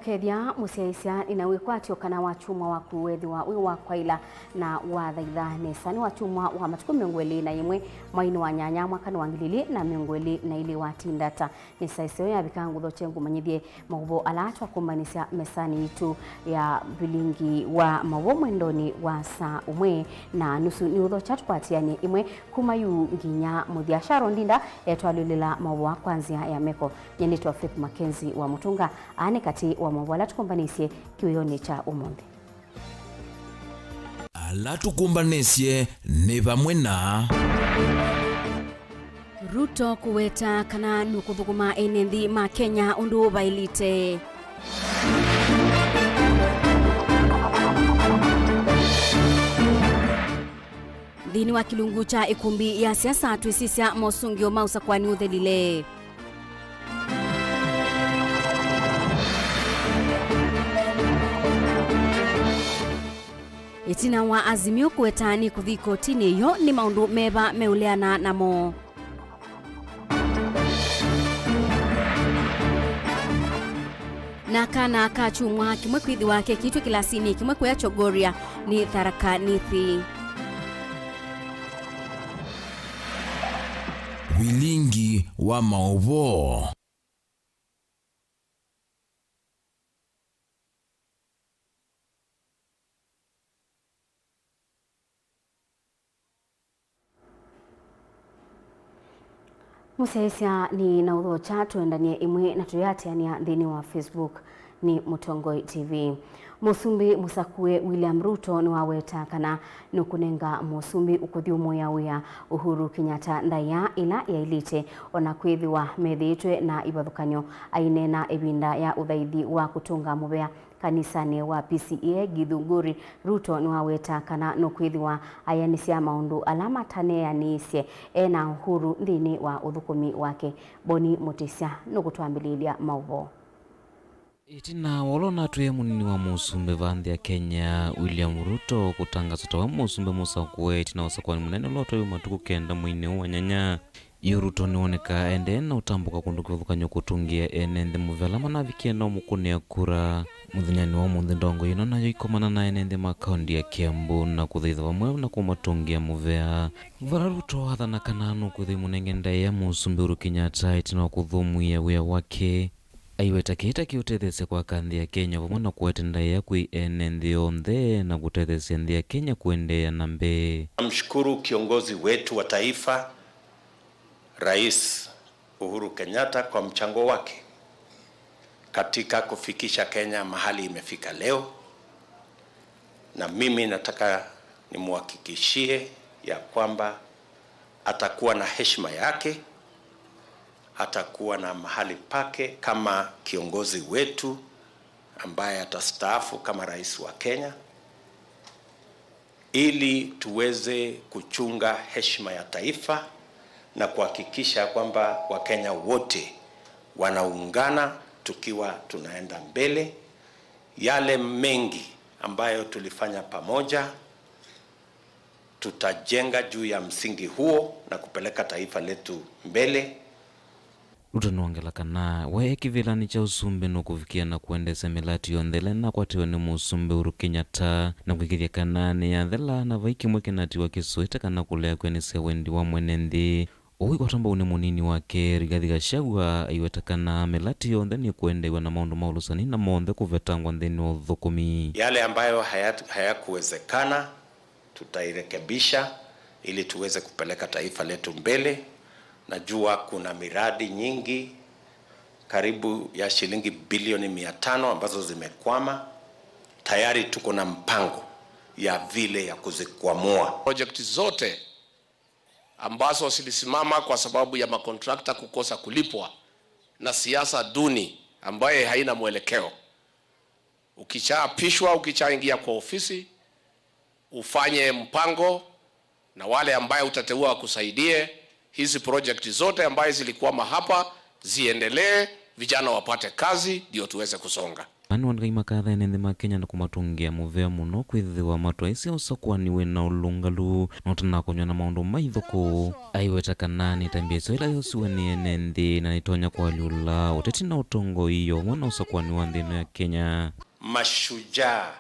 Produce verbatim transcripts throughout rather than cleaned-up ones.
Kethĩa mũsyaĩĩsya nĩ na wĩkwatyo kana wakyumwa waku weethĩwa wĩ wa kwaĩla na wathaitha nesa, nĩ wakyumwa wa matukũ mĩongo ĩlĩ na ĩmwe mweinĩ wa nyanya mwakanĩ wa ngili ilĩ na mĩongo ĩlĩ na ilĩ watindata. Nĩsa ĩseo yavika ngũthoke ngũmanyĩthye maũvoo ala twakũmbanĩsya mesanĩ yitũ ya vilingi wa maũvoo mwendonĩ wa saa ũmwe na nusu. Nĩ ũthokya tũkwatĩanĩe ĩmwe kuma yu nginya mũthya. Sharon Ndinda etwalĩlĩla maũvoo kwa nzĩa ya meko. Nyie nĩtwa Faith Mackenzie wa Mũtũnga. Aa nĩ katĩ wa maũvoo ala tũkũmbanĩsye kĩwĩonĩ kya ũmũnthĩ. Ala tũkũmbanĩsye nĩ vamwe na Ruto kũweta kana nũkũthũkũma ene nthĩ ma Kenya ũndũ vaĩlĩte. Nthĩnĩ wa kĩlungu kya ĩkumbi ya siasa, twĩsisya mosũngĩo ma ũsakũani ũthelile. Ĩtina wa Azimio kũweta nĩ kũthi kotinĩ, yo nĩ maũndũ meva meũleana namo? Na kana ka kyumwa kĩmwe kwĩthĩwa kekĩtwe kĩlasinĩ kĩmwe kũya Chogoria nĩ Tharaka Nithi. Vilingi wa maũvoo. Mũsyaĩĩsya nĩ na ũthokya, tũendany'e ĩmwe na tũyĩatĩanĩa nthĩnĩ wa Facebook. Nĩ Mũtongoi T V. Mũsumbĩ mũsakũe William Ruto nĩwaweta kana nũkũnenga mũsumbĩ ũkũthyũmũĩa wĩa Uhuru Kenyatta ndaĩa ĩla yaĩlĩte, o na kwĩthĩwa methĩĩtwe na ivathũkany'o. Aineena ĩvinda ya ũthaithi wa kũtũnga mũvea kanisanĩ wa P C E A Githunguri, Ruto nĩwaweta kana nũkwĩthĩwa ayanĩsya maũndũ ala mataneanĩĩsye e na Uhuru nthĩnĩ wa ũthũkũmi wake. Boni Mũtĩsya nũkũtwambĩlĩĩlya maũvoo. Ĩtina wa ũla ũnatwĩe mũnini wa mũsumbĩ vaa nthĩ ya Kenya, William Ruto, kũtangasa tawe mũsumbĩ mũsakũe ĩtina wa ũsakũani mũnene ũla ũtwaĩwe matukũ kenda mweinĩ ũũ wa nyanya, yu Ruto nĩwonekaa aendee na ũtambũka kũndũ kĩvathũkany'o kũtũngĩa ene nthĩ mũvea ala manavikie nao mũkũnĩa kura. Mũthenyanĩ wa ũmũnthĩ, ndongoi ĩno nayo ĩkomana na ene nthĩ ma kaũnti ya Kiambu na kũthaitha vamwe na kũmatũngĩa mũvea, vala Ruto athana kana nũkwĩthĩwa mũnenge ndaĩa mũsumbĩ Uhuru Kenyatta ĩtina wa kũthũmũĩa wĩa wake. Aiweta kĩĩ ta kĩũtetheesya kwaka nthĩ ya Kenya vamwe na kũete ndaĩa kwĩ ene nthĩ onthe na kũtetheesya nthĩ ya Kenya kũendeea na mbee. Namshukuru kiongozi wetu wa taifa, Rais Uhuru Kenyatta, kwa mchango wake katika kufikisha Kenya mahali imefika leo, na mimi nataka nimhakikishie ya kwamba atakuwa na heshima yake, atakuwa na mahali pake kama kiongozi wetu ambaye atastaafu kama rais wa Kenya, ili tuweze kuchunga heshima ya taifa na kuhakikisha kwamba Wakenya wote wanaungana tukiwa tunaenda mbele. Yale mengi ambayo tulifanya pamoja, tutajenga juu ya msingi huo na kupeleka taifa letu mbele. Ruto nĩwongela kana we e kĩvĩlanĩ kya ũsumbĩ nũkũvikĩa na kũendeesya mĩlatĩ yonthe ĩla ĩnakwatiwe nĩ mũsumbĩ Uhuru Kenyatta, na kwĩkĩthya kana nĩyathela na vai kĩmwe kĩnatiwa kĩsũĩte kana kũlea kwĩanĩsya wendi wa mwene nthĩ. Ũu wĩkwatwa mbau nĩ mũnini wake Rigathi Gachagua, aiweta kana mĩlatĩ yonthe nĩkũendeew'a na maũndũ ma ũlũsani na monthe kũvetangwa nthĩnĩ wa ũthũkũmi. Yale ambayo hayat-, hayakuwezekana, tutairekebisha ili tuweze kupeleka taifa letu mbele. Najua kuna miradi nyingi, karibu ya shilingi bilioni mia tano ambazo zimekwama. Tayari tuko na mpango ya vile ya kuzikwamua. Project zote ambazo zilisimama kwa sababu ya makontrakta kukosa kulipwa na siasa duni ambaye haina mwelekeo. Ukishaapishwa, ukishaingia kwa ofisi, ufanye mpango na wale ambaye utateua wakusaidie, hizi project zote ambaye zilikwama hapa ziendelee, vijana wapate kazi, ndio tuweze kusonga. Nĩwandĩkai makatha ene nthĩ ma Kenya na kũmatũngĩa mũvea mũno kwĩthĩwa matwaĩsya ũsakũani wĩ na ũlũngalu na ũtanakonywa na maũndũ ma ithũkũ. Aiweta kana nĩ ĩtambya ĩseo ĩla yosiwe nĩ ene nthĩ na nĩtonya kũalyũla ũteti na ũtongoi o ũmwe na ũsakũani wa nthĩ ĩno ya Kenya. Mashujaa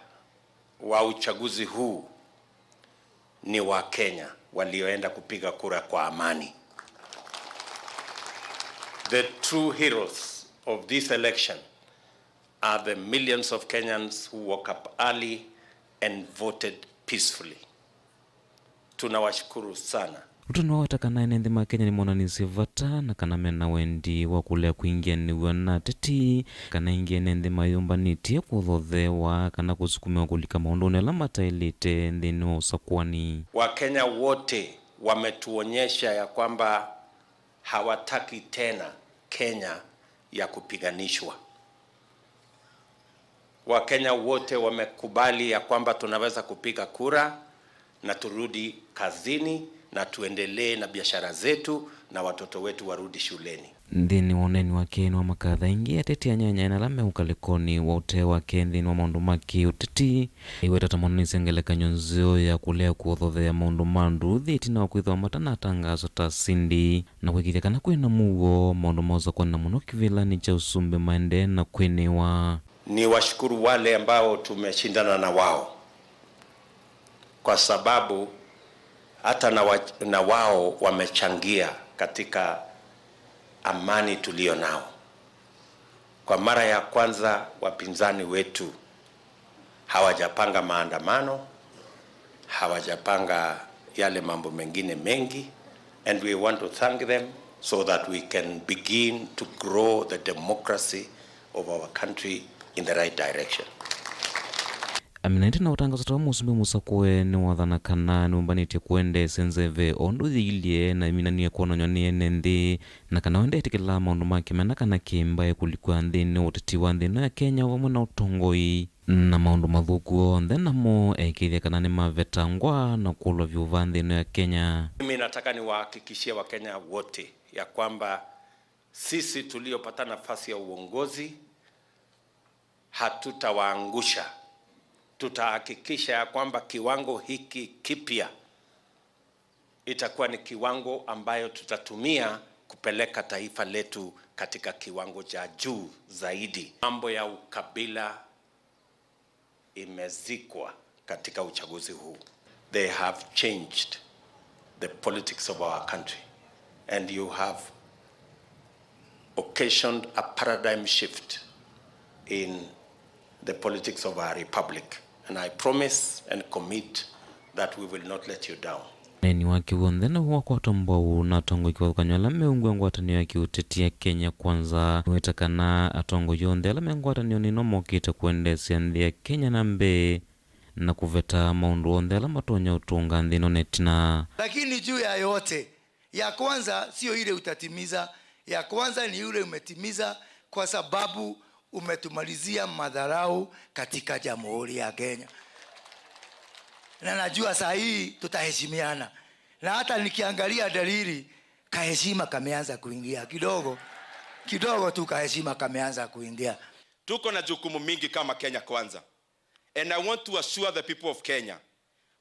wa uchaguzi huu ni Wakenya walioenda kupiga kura kwa amani. The true heroes of this election are the millions of Kenyans who woke up early and voted peacefully. Tunawashukuru sana. Ruto nĩwaweta kana ene nthĩ ma Kenya nĩmonanisye vata na kana mena wendi wa kũlea kwingĩanĩw'a na ateti, kana ĩngĩ ene nthĩ mayũmbanĩtye kũthothewa kana kũsukumiwa kũlika maũndũnĩ ala mataĩlĩte nthĩnĩ wa ũsakũani. Wakenya wote wametuonyesha ya kwamba hawataki tena Kenya ya kupiganishwa. Wakenya wote wamekubali ya kwamba tunaweza kupiga kura na turudi kazini na tuendelee na biashara zetu na watoto wetu warudi shuleni. Nthĩnĩ wa ũneeni wake nĩwamakatha ĩngĩ ateti anyanyae na ala me ũkalĩkonĩ wa ũtee wake nthĩnĩ wa maũndũ ma kĩ-ũteti. Aiweta ta monanisye ngelekany'o nzeo ya kũlea kũthothea maũndũ ma nduthi ĩtina wa kwĩthĩwa matanatangaaswa ta asindi, na kũĩkĩĩthya kana kwĩ na mũuo, maũndũ ma ũsakũani na mũno kĩvĩlanĩ kya ũsumbĩ maendee na kwĩnĩwa. Ni washukuru wale ambao tumeshindana na wao, kwa sababu hata na wa-, na wao wamechangia katika amani tulio nao. Kwa mara ya kwanza, wapinzani wetu hawajapanga maandamano, hawajapanga yale mambo mengine mengi, and we want to thank them so that we can begin to grow the democracy of our country in the right direction. Amina ĩndĩ na ũtangaso ta wa mũsumbĩ mũsakũe nĩwathana kana nĩũmbanĩtye kũendeesya nzeve o ũndũ yĩilyĩ na ĩminanie kwonany'a nĩ ene nthĩ, na kana we ndetĩkĩlaa maũndũ ma kĩmena kana kĩ-mbaĩ kũlikwa nthĩnĩ wa ũteti wa nthĩ ĩno ya Kenya vamwe na ũtongoi. Na maũndũ mathũku onthe namo eĩkĩĩthya kana nĩmavetangwa na kũlwa vyũ vaa nthĩ ĩno ya Kenya. Mimi nataka niwahakikishie Wakenya wote ya kwamba sisi tuliopata nafasi ya uongozi hatutawaangusha. Tutahakikisha ya kwamba kiwango hiki kipya itakuwa ni kiwango ambayo tutatumia kupeleka taifa letu katika kiwango cha juu zaidi. Mambo ya ukabila imezikwa katika uchaguzi huu. They have changed the politics of our country, and you have occasioned a paradigm shift in the politics of our republic, and I promise and commit that we will not let you down. Ũneeni wake w'onthe nĩwakwatwa mbau na atongoi kĩvathũkany'o ala meũngw'a ngwatanĩo ya kĩũteti ya Kenya Kwanza. Nĩweta kana atongoi onthe ala me ngwatanĩonĩ ĩno mokĩte kũendeesya nthĩ ya Kenya na mbee na kũveta maũndũ onthe ala matonya ũtũnga nthĩ ĩno na ĩtina. Lakini juu ya yote, ya kwanza sio ile utatimiza, ya kwanza ni ile umetimiza, kwa sababu umetumalizia madharau katika Jamhuri ya Kenya. Na najua saa hii tutaheshimiana. Na hata nikiangalia dalili, kaheshima kameanza kuingia kidogo. Kidogo tu kaheshima kameanza kuingia. Tuko na jukumu mingi kama Kenya Kwanza. And I want to assure the people of Kenya,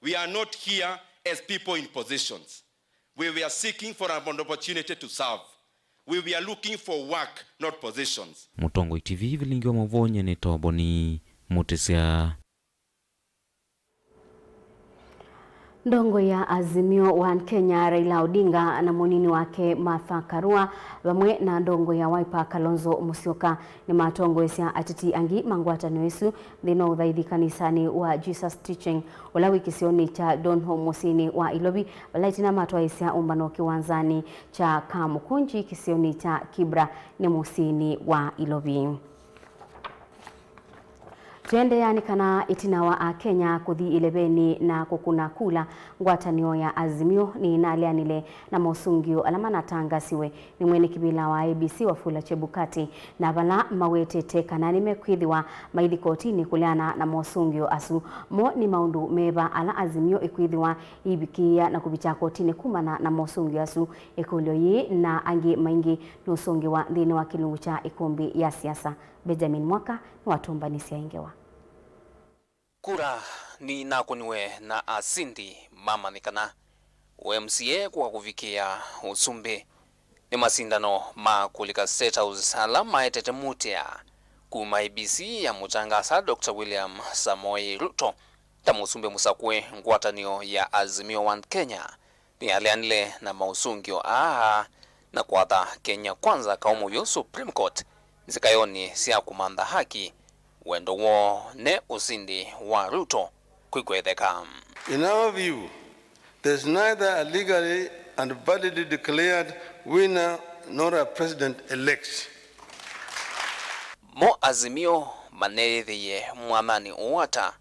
we are not here as people in positions. We were seeking for an opportunity to serve. We were looking for work, not positions. Mũtongoi T V, vilingi wa maũvoo, nyie nĩtawa Boni Mũtĩsya. Ndongoi ya Azimio One Kenya, Raila Odinga, na mũnini wake Martha Karua, vamwe na ndongoi ya Wiper Kalonzo Musyoka, nĩmatongoesya ateti angĩ ma ngwatanĩo ĩsu nthĩnĩ wa ũthaithi kanisanĩ wa Jesus Teaching, ũla wĩ kĩsionĩ kya Donholm mũsyĩnĩ wa Ilovi, vala ĩtina matwaĩĩsya ũmbano kĩwanzanĩ kya Kamukunji kĩsionĩ kya Kibra nĩ mũsyĩnĩ wa Ilovi. Tũendeea nĩ kana ĩtina wa Akenya kũthi ĩlevenĩ na kũkũna kula, ngwatanĩo ya Azimio nĩnaleanile na mosũngĩo ala manatangasiwe nĩ mwene kĩvĩla wa A B C Wafula Chebukati, na vala mawetete kana nĩmekwĩthĩwa maithi kotinĩ kũleana na mosũngĩo asu. Mo nĩ maũndũ meva ala Azimio ĩkwĩthĩwa ĩivikĩĩa na kũvikya kotinĩ kumana na mosũngĩo asu? Ĩkũlyo yĩĩ na angĩ maingĩ nũsũngĩwa nthĩnĩ wa kĩlungu kya ĩkũmbĩ ya siasa. Benjamin Mwaka nĩwatũmbanĩsya ĩngewa. Kura ninakũniwe na asindi mamanyĩkana. Ũ M C A kũka kũvikĩa ũsumbĩ. Nĩ masindano ma kũlika State House ala maetete mũtĩa kuma A B C ya mũtangasa Doctor William Samoei Ruto ta mũsumbĩ mũsakũe ngwatanĩo ya Azimio One Kenya nĩyaleanile na maũsũngĩo aa na kwatha Kenya Kwanza kaũ mũyo Supreme Court nzĩkayonĩ sya kũmantha haki, wendo woo ne ũsindi wa Ruto kwĩkwetheka. In our view, there is neither a legally and validly declared winner nor a president-elect. Mo Azimio maneethĩie mwananĩ ũũ ata?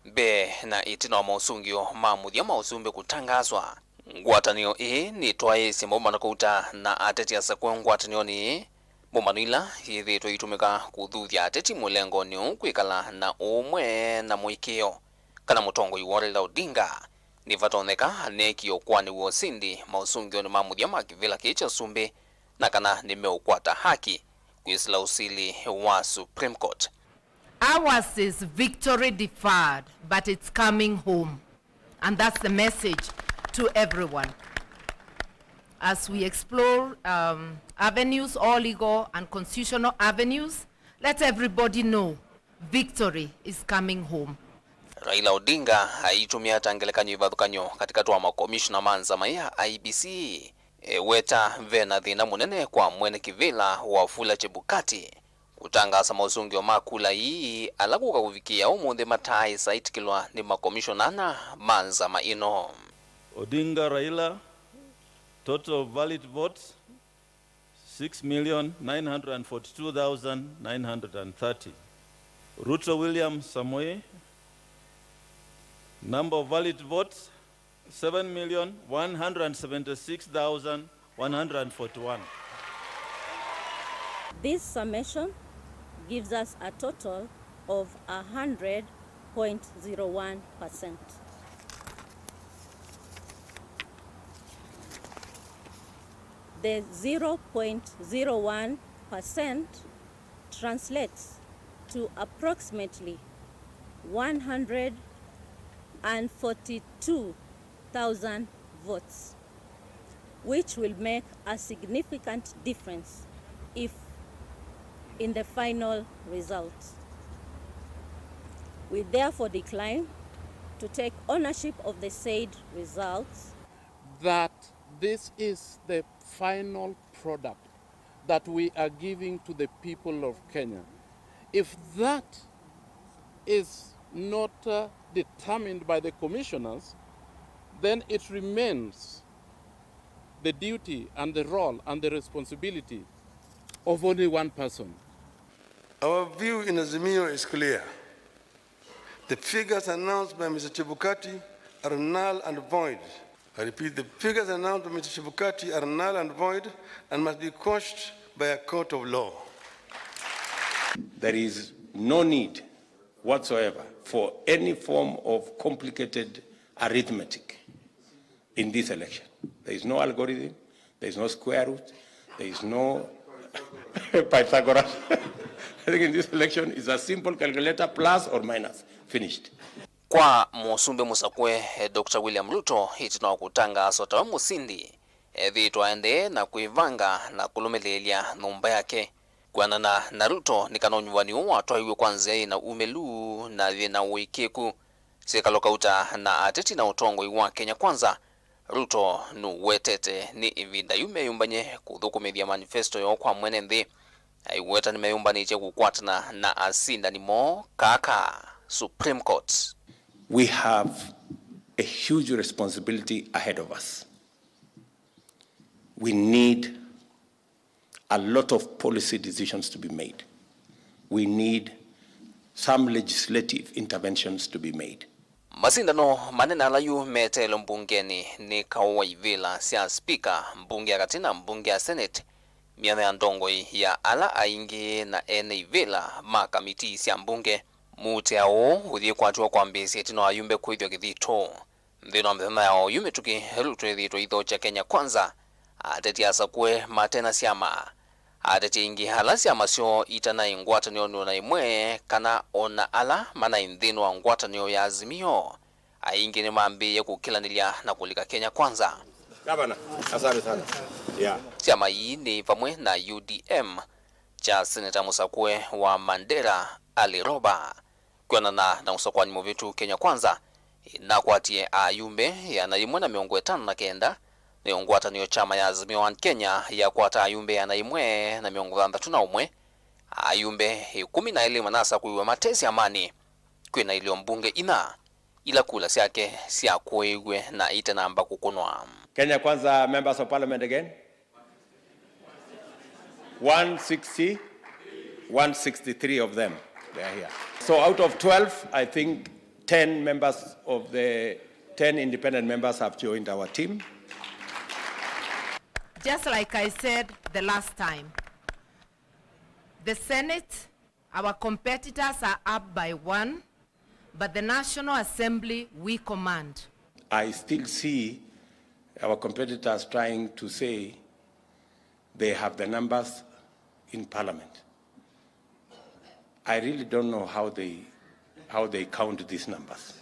Mbee na ĩtina wa maũsũngĩo ma mũthya ma ũsumbĩ kũtangaaswa, ngwatanĩo ĩĩ nĩtwaĩĩsye maũmbano kauta na ateti asakũe ngwatanĩonĩ ĩĩ, mbũmbano ila syĩthĩĩtwe iitũmĩka kũthuthya ateti mũlengonĩ ũũ kwĩkala na ũũmwe na mũĩkĩĩo kana mũtongoi woo Raila Odinga nĩvatonyeka aneekie ũkũanĩw'a ũsindi maũsũngĩonĩ ma mũthya ma kĩvĩla kĩĩ kya ũsumbĩ, na kana nĩmeũkwata haki kwĩsĩla ũsili wa Supreme Court. Ours is victory deferred, but it's coming home. And that's the message to everyone. As we explore, um, avenues, all legal and constitutional avenues, let everybody know victory is coming home. Raila Odinga aitũmĩa ta ngelekany'o ĩvathũkany'o katĩkatĩ wa makomishona ma nzama ya I E B C, eweta ve na thĩna mũnene kwa mwene kĩvĩla Wafula Chebukati kũtangaasa maũsũngĩo ma kula ii ala kũka kũvikĩĩa ũmũnthĩ mataaĩsa ĩtĩkĩlwa nĩ makomishona ana ma nzama ĩno. Odinga Raila, total valid votes, six million nine hundred and forty-two thousand nine hundred and thirty. Ruto William Samoei, number of valid votes, seven million one hundred and seventy-six thousand one hundred and forty-one. This summation gives us a total of a hundred point zero one percent. The zero point zero one percent translates to approximately one hundred and forty-two thousand votes, which will make a significant difference if in the final result. We therefore decline to take ownership of the said results. That this is the final product that we are giving to the people of Kenya. If that is not, uh, determined by the commissioners, then it remains the duty and the role and the responsibility of only one person. Our view in Azimio is clear. The figures announced by Mister Chebukati are null and void. I repeat, the figures announced by Mister Chebukati are null and void and must be quashed by a court of law. There is no need whatsoever for any form of complicated arithmetic in this election. There is no algorithm, there is no square root, there is no Pythagoras. I think in this election is a simple calculator, plus or minus, finished. Kwa mũsumbĩ mũsakũe, eh, Doctor William Ruto, ĩtina wa kũtangaaswa tawe mũsindi, ethĩĩtwe aendee na kwĩvanga na kũlũmĩlĩĩlya nyũmba yake. Kwĩanana na Ruto, nĩ kana ũnyuvani ũũ watwaiw'e kwa nzĩa yĩ na umĩlu na yĩ na ũĩkĩĩku. Syĩkalo kauta na ateti na ũtongoi wa Kenya Kwanza, Ruto nũwetete nĩ ĩvinda yu meyũmbany'e kũthũkũmĩthya manifesto yoo kwa mwene nthĩ. Aiweta nĩmeyũmbanĩtye kũkwatana na asindani moo kaka Supreme Court. We have a huge responsibility ahead of us. We need a lot of policy decisions to be made. We need some legislative interventions to be made. Masindano manene ala yu meteelwe mbungenĩ nĩ kaũ wa ivĩla sya spika, mbunge ya katĩ na mbunge ya senate, myanya ya ndongoi ya ala aingĩ na ene ivĩla ma kamitii sya mbunge. Muutĩa ũũ ũyĩkwatĩwa kwambĩĩsya ĩtina wa ayumbe kũĩthw'a kĩthito. Nthĩnĩ wa mĩthenya ya oyu mĩtũkĩ, ĩla twĩthĩĩtwe ithokya Kenya Kwanza, ateti asakũe mate na syama. Ateti aingĩ ala syama syoo itanaĩ ngwatanĩonĩ o na ĩmwe kana o na ala manaĩ nthĩnĩ wa ngwatanĩo ya Azimio, aingĩ nĩmambĩĩe kũkĩlanĩlya na kũlika Kenya Kwanza. Gavana, asante sana. Yeah. Syama ii nĩ vamwe na U D M, kya seneta mũsakũe wa Mandera, Ali Roba. Kwĩanana na ũsakũani mũvĩtu, Kenya Kwanza ĩnakwatie ayumbe ĩana yĩmwe na mĩongo ĩtano na kenda, nayo ngwatanĩo kyama ya Azimio One Kenya yakwata ayumbe ĩana yĩmwe na mĩongo thanthatũ na ũmwe. Ayumbe ĩkũmi na elĩ manasakũiwe mate syamanĩ. Kwĩ na ilio mbunge inya ila kula syake syakũĩw'e na itanamba kũkũnwa. Kenya Kwanza, members of parliament again. One sixty, one sixty-three of them, they are here. So out of twelve, I think ten members of the, ten independent members have joined our team. Just like I said the last time, the Senate, our competitors are up by one, but the National Assembly, we command. I still see our competitors trying to say they have the numbers in parliament. I really don't know how they, how they count these numbers.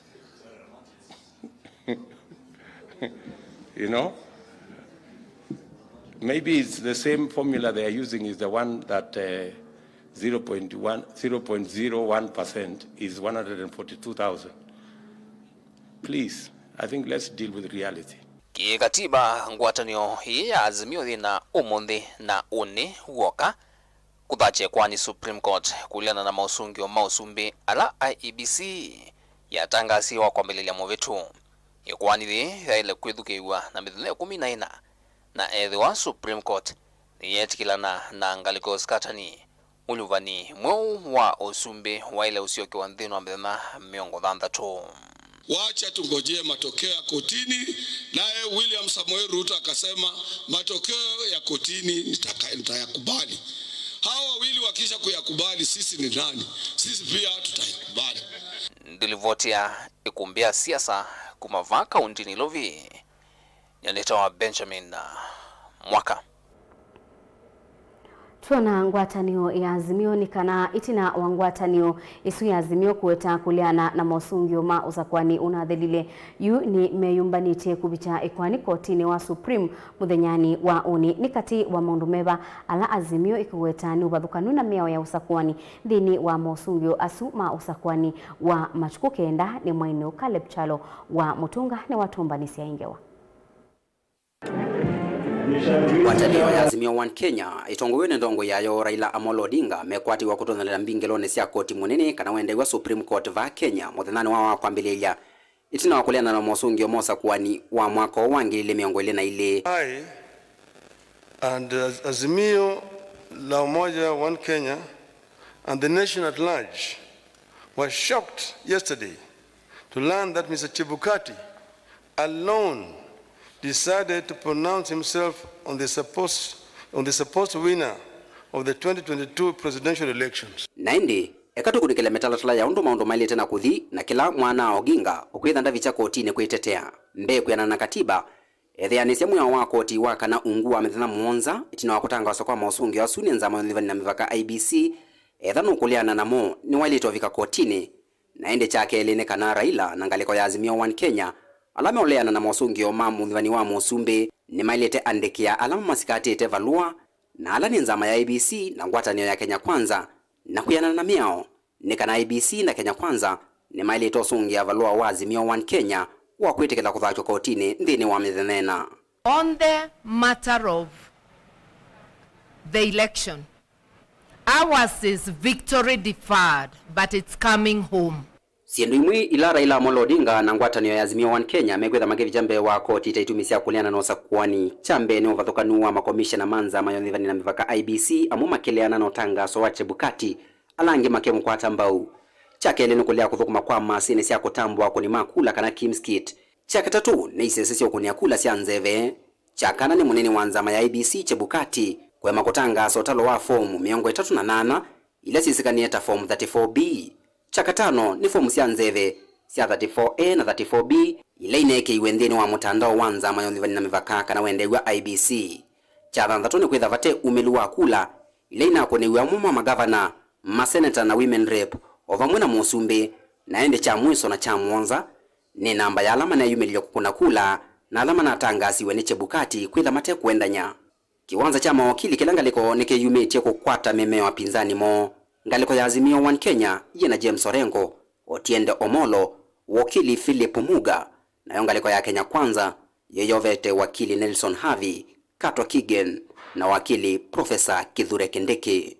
You know? Maybe it's the same formula they are using is the one that, uh, zero point one, zero point zero one percent is one hundred and forty-two thousand. Please, I think let's deal with reality. Kĩkatiba, ngwatanĩo ĩĩ ya Azimio yĩna ũmũnthĩ na ũnĩ w'oka kũthakya ĩkoani Supreme Court kũlingana na mosũngĩo ma ũsumbĩ ala I E B C yatangaasie wa kwambĩlĩlya mũvĩtu. Ĩkoani yĩĩ yaĩle kwĩthukĩĩw'a na mĩthenya ĩkũmi na ĩna, na ethĩwa Supreme Court nĩyeetĩkĩlana na ngalĩko ya ũsikatani, ũnyuvani mweũ wa ũsumbĩ waĩle ũsyokewa nthĩnĩ wa mĩthenya mĩongo thanthatũ. Wacha tungojee matokeo ya kotini. Naye William Samoei Ruto akasema, matokeo ya kotini nitaka-, nitayakubali. Hawa wawili wakisha kuyakubali, sisi ni nani? Sisi pia tutayakubali. Ndilivoti ya ĩkumbĩ ya siasa kuma vaa kaũntĩnĩ Nairobi, nĩnĩtawa Benjamin Mwaka. Twona ngwatanĩo ya Azimio nĩ kana ĩtina wa ngwatanĩo ĩsu ya Azimio kũweta kũleana na mosũngĩo ma ũsakũani ũnathelile, yu nĩ meyũmbanĩtye kũvikya ĩkoani kotinĩ wa Supreme mũthenyanĩ wa ũnĩ. Nĩ katĩ wa maũndũ meva ala Azimio ĩkũweta nĩ ũvathũkanu na mĩao ya ũsakũani nthĩnĩ wa mosũngĩo asu ma ũsakũani wa matukũ kenda nĩ mwainĩ Caleb Kyalo wa Mũtũnga nĩwatũmbanĩsya ĩ ngewa. Ngwatanĩo ya Azimio One Kenya ĩtongoew'e nĩ ndongoi yayo Raila Amolo Odinga mekwatĩw'a kũtonyelera mbingĩlonĩ sya koti mũnene kana wendeew'a Supreme Court vaa Kenya mũthenyanĩ wa wa kwambĩlĩlya, ĩtina wa kũleana na mosũngĩo ma ũsakũani wa mwaka ũũ wa ngili ili mĩongo ĩlĩ na ilĩ. I and Az-, Azimio la Umoja One Kenya and the nation at large were shocked yesterday to learn that Mister Chebukati alone decided to pronounce himself on the supposed, on the supposed winner of the twenty twenty-two presidential elections. Na ĩndĩ, eka tũkunĩkĩle mĩtalatala ya ũndũ maũndũ maĩlĩte na kũthi, na kĩla mwana Oginga ũkwĩtha ndavikya kotinĩ kwĩtetea. Mbee kwĩanana na katiba, etheanĩsya mwĩao wa koti wa kana ungu wa mĩthenya mũonza ĩtina wa kũtangaaswa kwa mosũngĩo asu nĩ nzama ya ũnyuvani na mĩvaka I E B C, etha nũkũleana namo, nĩwaĩlĩte ũvika kotinĩ. Na ĩndĩ kya kelĩ nĩ kana Raila na ngalĩko ya Azimio One Kenya, ala meũleana na mosũngĩo ma mũnyuvani wa mũsumbĩ, nĩmaĩlĩte andĩkĩa ala mamasikatĩte valũa, na ala nĩ nzama ya I E B C na ngwatanĩo ya Kenya Kwanza, na kwĩanana na mĩao, nĩ kana I E B C na Kenya Kwanza nĩmaĩlĩte ũsũngĩa valũa wa Azimio One Kenya wa kwĩtĩkĩla kũthakw'a kotinĩ nthĩnĩ wa mĩthenya ĩna. On the matter of the election, ours is victory deferred, but it's coming home. Syĩndũ imwe ila Raila Amolo Odinga na ngwatanĩo ya Azimio One Kenya mekwĩtha makĩvikya mbee wa koti ta itumi sya kũleana na ũsakũani, kya mbee nĩ ũvathũkanu wa makomishena ma nzama ya ũnyuvani na mĩvaka I E B C, amwe makĩleana na ũtangaso wa Chebukati, ala angĩ makĩmũkwata mbau. Kya kelĩ nĩ kũlea kũthũkũma kwa masinĩ sya kũtambũa akũni ma kula kana KIEMS kit. Kya katatũ nĩ isese sya ũkũnĩa kula sya nzeve. Kya kana nĩ mũnini wa nzama ya I E B C Chebukati kũema kũtangaasa ũtalo wa fomu mĩongo ĩtatũ na nana ila syĩsĩkanĩe ta Form thirty-four B. Kya katano nĩ fomu sya nzeve sya thirty-four A na thirty-four B ila ineekĩiwe nthĩnĩ wa mũtandao wa nzama ya ũnyuvani na mĩvaka kana wendeew'a I E B C. Kya thanthatũ nĩ kwĩtha vate umĩlu wa kula ila inakũnĩw'a amwe ma magavana, maseneta na women rep, o vamwe na mũsumbĩ, na ĩndĩ kya mwĩso na kya mũonza nĩ namba ya ala maneeyumĩlilye kũkũna kula na ala manatangaasiwe nĩ Chebukati kwĩtha mate kũendany'a. Kĩwanza kya mawakili kĩla ngalĩko nĩkĩyumĩtye kũkwata mĩmeo apinzani moo. Ngalĩko ya Azimio One Kenya yĩ na James Orengo, Otiende Omolo, wakili Philip Muga, nayo ngalĩko ya Kenya Kwanza yĩyovete wakili Nelson Havi, Kato Kigen, na wakili Professor Kithure Kindiki.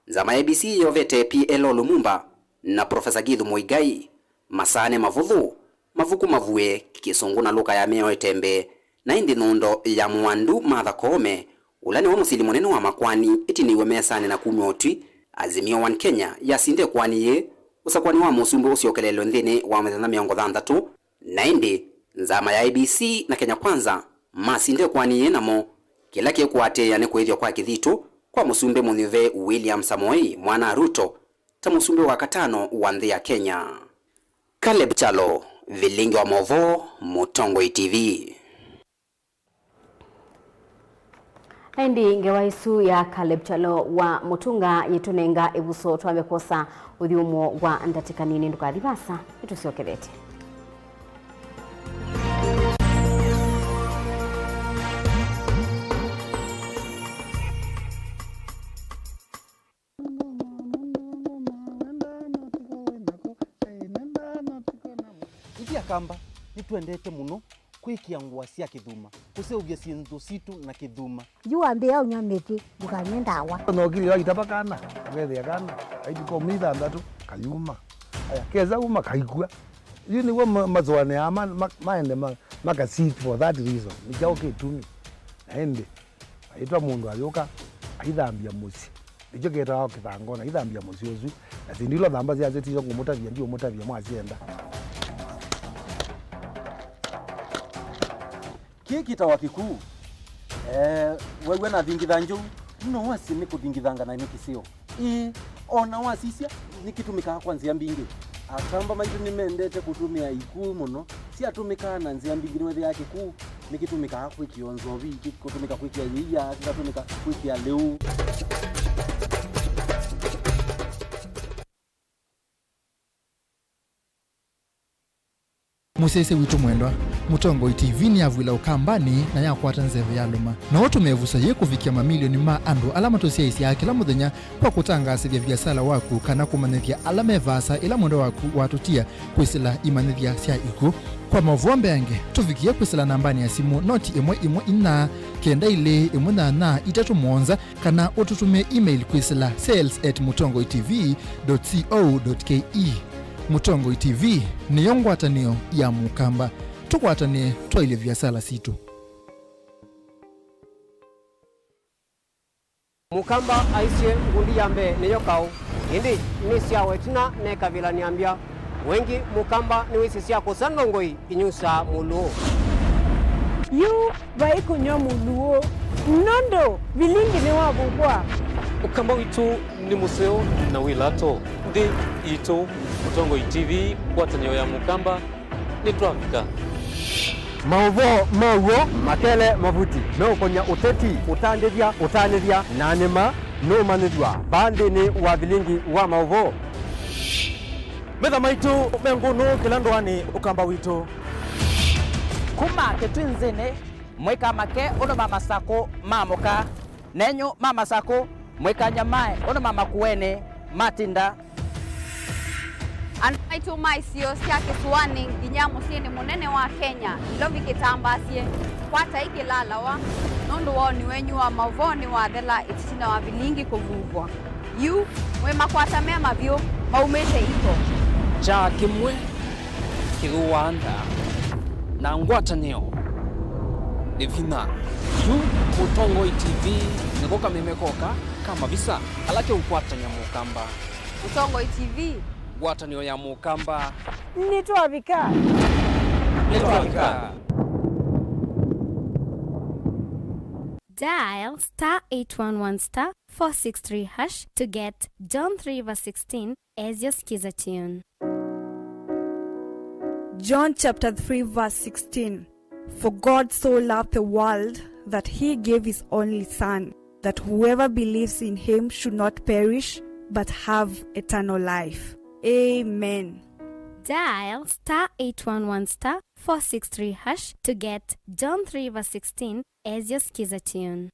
Nzama ya I E B C yĩyovete P L O Lumumba na Professor Githu Muigai. Masaa nĩ mavũthũ, mavuku mavũe, kĩsũngũ na lũka ya mĩao ĩtembee, na ĩndĩ nyundo ya mũandu Martha Koome, ũla nĩwe mũsili mũnene wa makoani, ĩtinĩw'e mesanĩ na kumw'a ũtwi. Azimio One Kenya yasinde ĩkoani yĩĩ, ũsakuani wa mũsumbĩ ũsyokeleelwe nthĩnĩ wa mĩthenya mĩongo thanthatũ, na ĩndĩ nzama ya I E B C na Kenya Kwanza masinde ĩkoani yĩĩ namo. Kĩla kĩkũatĩĩa nĩ kũĩthw'a kwa kĩthitũ kwa mũsumbĩ mũnyuve William Samoei Mwana Ruto ta mũsumbĩ wa katano wa nthĩ ya Kenya. Caleb Kyalo, vilingi wa maũvoo, Mũtongoi T V. Na ĩndĩ ngewa ĩsu ya Caleb Kyalo wa Mũtunga yĩtũnenga ĩvuso twambe kwosa ũthyũmũo wa ndatĩka nini. Ndũkathi vasa, nĩtũsyokethete. Ithyĩ Akamba nĩtwendete mũno kwĩkĩa ngũa sya kĩthuma, kũseũvya syĩndũ sitũ na kĩthuma. Yu wambĩĩa ũnyw'a mĩtĩ, ndũkanywe ndawa. Nokili waitava kana, ũkethĩa kana, aituka ũmĩ ithandatũ, kayuma. Aya, kesa uma, kaikw'a. Yu nĩw'o ma-, masũanĩaa ma-, ma-, maende ma-, maka sit for that reason. Nĩ kyaũ kĩtumi? Na ĩndĩ, aitwa mũndũ ayũka, aithambya mũsyĩ. Nĩkyo kĩtawa kĩthangona, aithambya mũsyĩ ũsu. Na syĩndũ ila thamba syasyo tisyo ngũmũtavya, ndiũmũtavya mwasyenda. Kĩĩ kĩtawa kĩkuu. Eh, wew'a nathingitha njou, no wasye nĩ kũthingithanga na nĩ kĩseo. Ĩĩ, o na wasisya, nĩkĩtũmĩkaa kwa nzĩa mbingĩ. Akamba maitũ nĩmendete kũtũmĩa ikuu mũno. Syatũmĩkaa na nzĩa mbingĩ, nĩwethĩaa kĩkuu nĩkĩtũmĩkaa kwĩkĩa nzovi, kĩ-, kũtũmĩka kwĩkĩa yĩia, kĩkatũmĩka kwĩkĩa lĩu. Mũsyaĩĩsya witũ mwendwa, Mũtongoi T V nĩyavw'ĩla Ũkambanĩ na yakwata nzeve ya lũma. No ũtũme ĩvuso yĩĩ kũvikĩa mamilioni ma andũ ala matũsyaĩĩsyaa kĩla mũthenya kwa kũtangaasĩthya viasala waku kana kũmanyĩthya ala me vaasa ĩla mwendwa waku watũtia kwĩsĩla imanyĩthya sya ikw'ũ. Kwa maũvoo mbeange, tũvikĩe kwĩsĩla nambanĩ ya simũ noti ĩmwe ĩmwe inya kenda ilĩ ĩmwe nyanya itatũ mũonza, kana ũtũtũmĩe email kwĩsĩla sales at mũtongoi T V dot co dot K E. Mũtongoi T V nĩyo ngwatanĩo ya Mũkamba. Tũkwatanĩe twaĩlye viasala sitũ. Mũkamba aisye, ngundi ya mbee nĩyo kaũ, ĩndĩ nĩ syawa ĩtina nekavilany'a mbya. Wengĩ Mũkamba nĩwĩsĩ sya kũsa ndongoi inyusaa mũlũũ. Yu vai kũnyw'a mũlũũ, nũndũ vilingi nĩwavukwa. Ũkamba witũ nĩ mũseo na wĩ lato. Nthĩ yitũ, Mũtongoi T V, ngwatanĩo ya Mũkamba, nĩtwavika. Maũvoo ma w'o makele mavuti meũkony'a ũteti, ũtandĩthya, ũtanĩthya, na nĩma nũũmanyĩthw'a vaa nthĩnĩ wa vilingi wa maũvoo. Metha maitũ me ngũnũ kĩla ndũanĩ Ũkamba witũ. Kuma Kĩtwinzĩnĩ, mũikamake ũndũ ma masakũ maamũka, nenyu ma masakũ, mũikanyamae ũndũ ma makuenĩ matinda. Andũ maitũ ma isio sya kĩsũanĩ nginya mũsyĩnĩ mũnene wa Kenya, Nairobi kĩtambaasye, kwatai kĩlalawa, nũndũ woni wenyu wa maũvoo nĩwathela ĩtina wa vilingi kũvuvwa. Yu, mwĩ makwata mema vyũ, maumĩte iko. Kyaa kĩmwe kĩthũaa nda, na ngwatanĩo nĩ vinya. Yu Mũtongoi T V nĩko kameme koka ka mavisa ala keũkwatany'a Mũkamba. Mũtongoi T V, Ngwatanĩo ya Mũkamba. Nĩtwavika. Nĩtwavika. Dial star eight one one star four six three hash to get John three verse sixteen as your Skiza tune. John chapter three verse sixteen. For God so loved the world that he gave his only Son, that whoever believes in him should not perish but have eternal life. Amen. Dial star eight one one star four six three hash to get John three verse sixteen as your Skiza tune.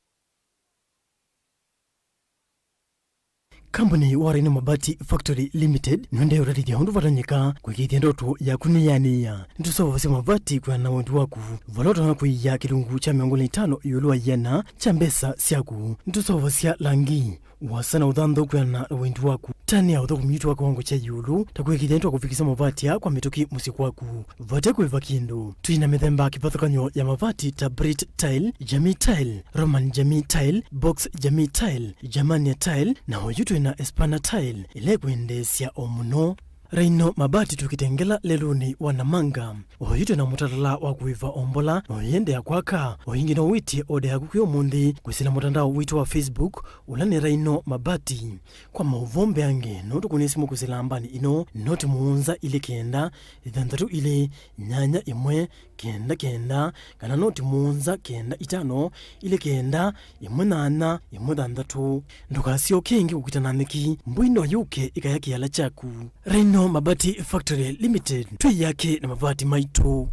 Kambuni wa Rhino Mabati Factory Limited nũendee ũtethya ũndũ vatanyĩka kũĩkĩĩthya ndoto yaku nĩyanĩĩa. Nĩtũseũvasya mavati kwĩana na wendi waku, vala ũtonya kũia kĩlungu kya mĩongo ĩlĩ na itano ĩũlũ wa ĩana kya mbesa syaku. Nĩtũseũvasya langi, ũasa na ũthanthau kwĩana na wendi waku. Tani ya ũthũkũmi witũ wa kĩwango kya ĩũlũ, ta kũĩkĩĩthya nĩtwakũvikĩsya mavati aa kwa mĩtũkĩ mũsyĩ kwaku. Vate kũĩva kĩndũ. Twĩ na mĩthemba kĩvathũkany'o ya mavati ta Brit Tile, Jamii Tile, Roman Jamii Tile, Box Jamii Tile, Germania Tile, na oyu twĩ na Espana Tile, ĩla ĩkwendeesya o mũno. Rhino Mabati twĩ Kitengela lelũnĩ wa Namanga. Oyu twĩ na mũtalatala wa kũĩva o mbola, na ũyĩendeea kwaka. O ĩngĩ no wĩtye oda yaku kwĩ ũmũnthĩ kwĩsĩla mũtandao witũ wa Facebook, ũla nĩ Rhino Mabati. Kwa maũvoo mbeange, no tũkũnĩe simũ kwĩsĩla nambani ĩno, noti mũonza ilĩ kenda, ĩthanthatũ ilĩ, nyanya ĩmwe, kenda kenda, kana noti mũonza kenda itano, ilĩ kenda, ĩmwe nyanya, ĩmwe thanthatũ. Ndũkasyoke ĩngĩ kũkita na nyeki, mbũi no yũke ĩkaya kĩala kyaku. Rhino Mabati Factory Limited, twĩ yake na mavati maitũ.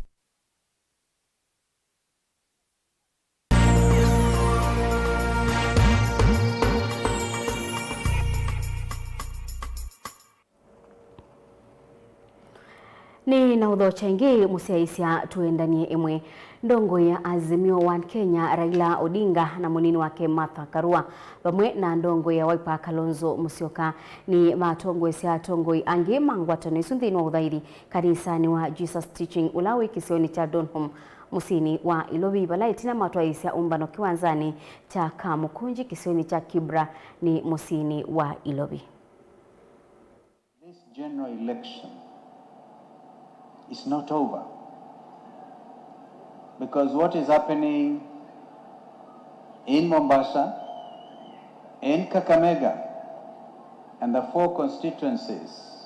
Nĩ na ũthokya ĩngĩ, mũsyaĩĩsya tũendanie ĩmwe. Ndongoi ya Azimio One Kenya, Raila Odinga, na mũnini wake Martha Karua, vamwe na ndongoi ya Wiper Kalonzo Musyoka, nĩ matongoesya atongoi angĩ ma ngwatanĩo isu nthĩnĩ wa ũthaithi kanisanĩ wa Jesus Teaching, ũla wĩ kĩsionĩ kya Donholm, mũsyĩnĩ wa Ilovi, vala ĩtina matwaĩĩsya ũmbano kĩwanzanĩ kya Kamukunji kĩsionĩ kya Kibra, nĩ mũsyĩnĩ wa Ilovi. This general election is not over, because what is happening in Mombasa, in Kakamega, and the four constituencies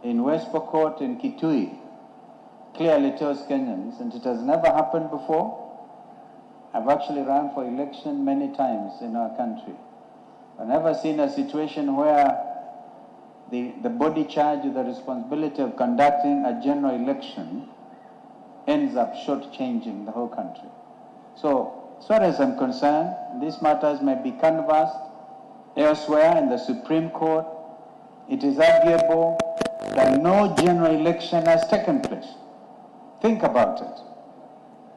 in West Pokot and Kitui clearly tells Kenyans, and it has never happened before. I've actually run for election many times in our country. I've never seen a situation where the, the body charged with the responsibility of conducting a general election ends up shortchanging the whole country. So, as far as I'm concerned, these matters may be canvassed elsewhere in the Supreme Court. It is arguable that no general election has taken place. Think about it.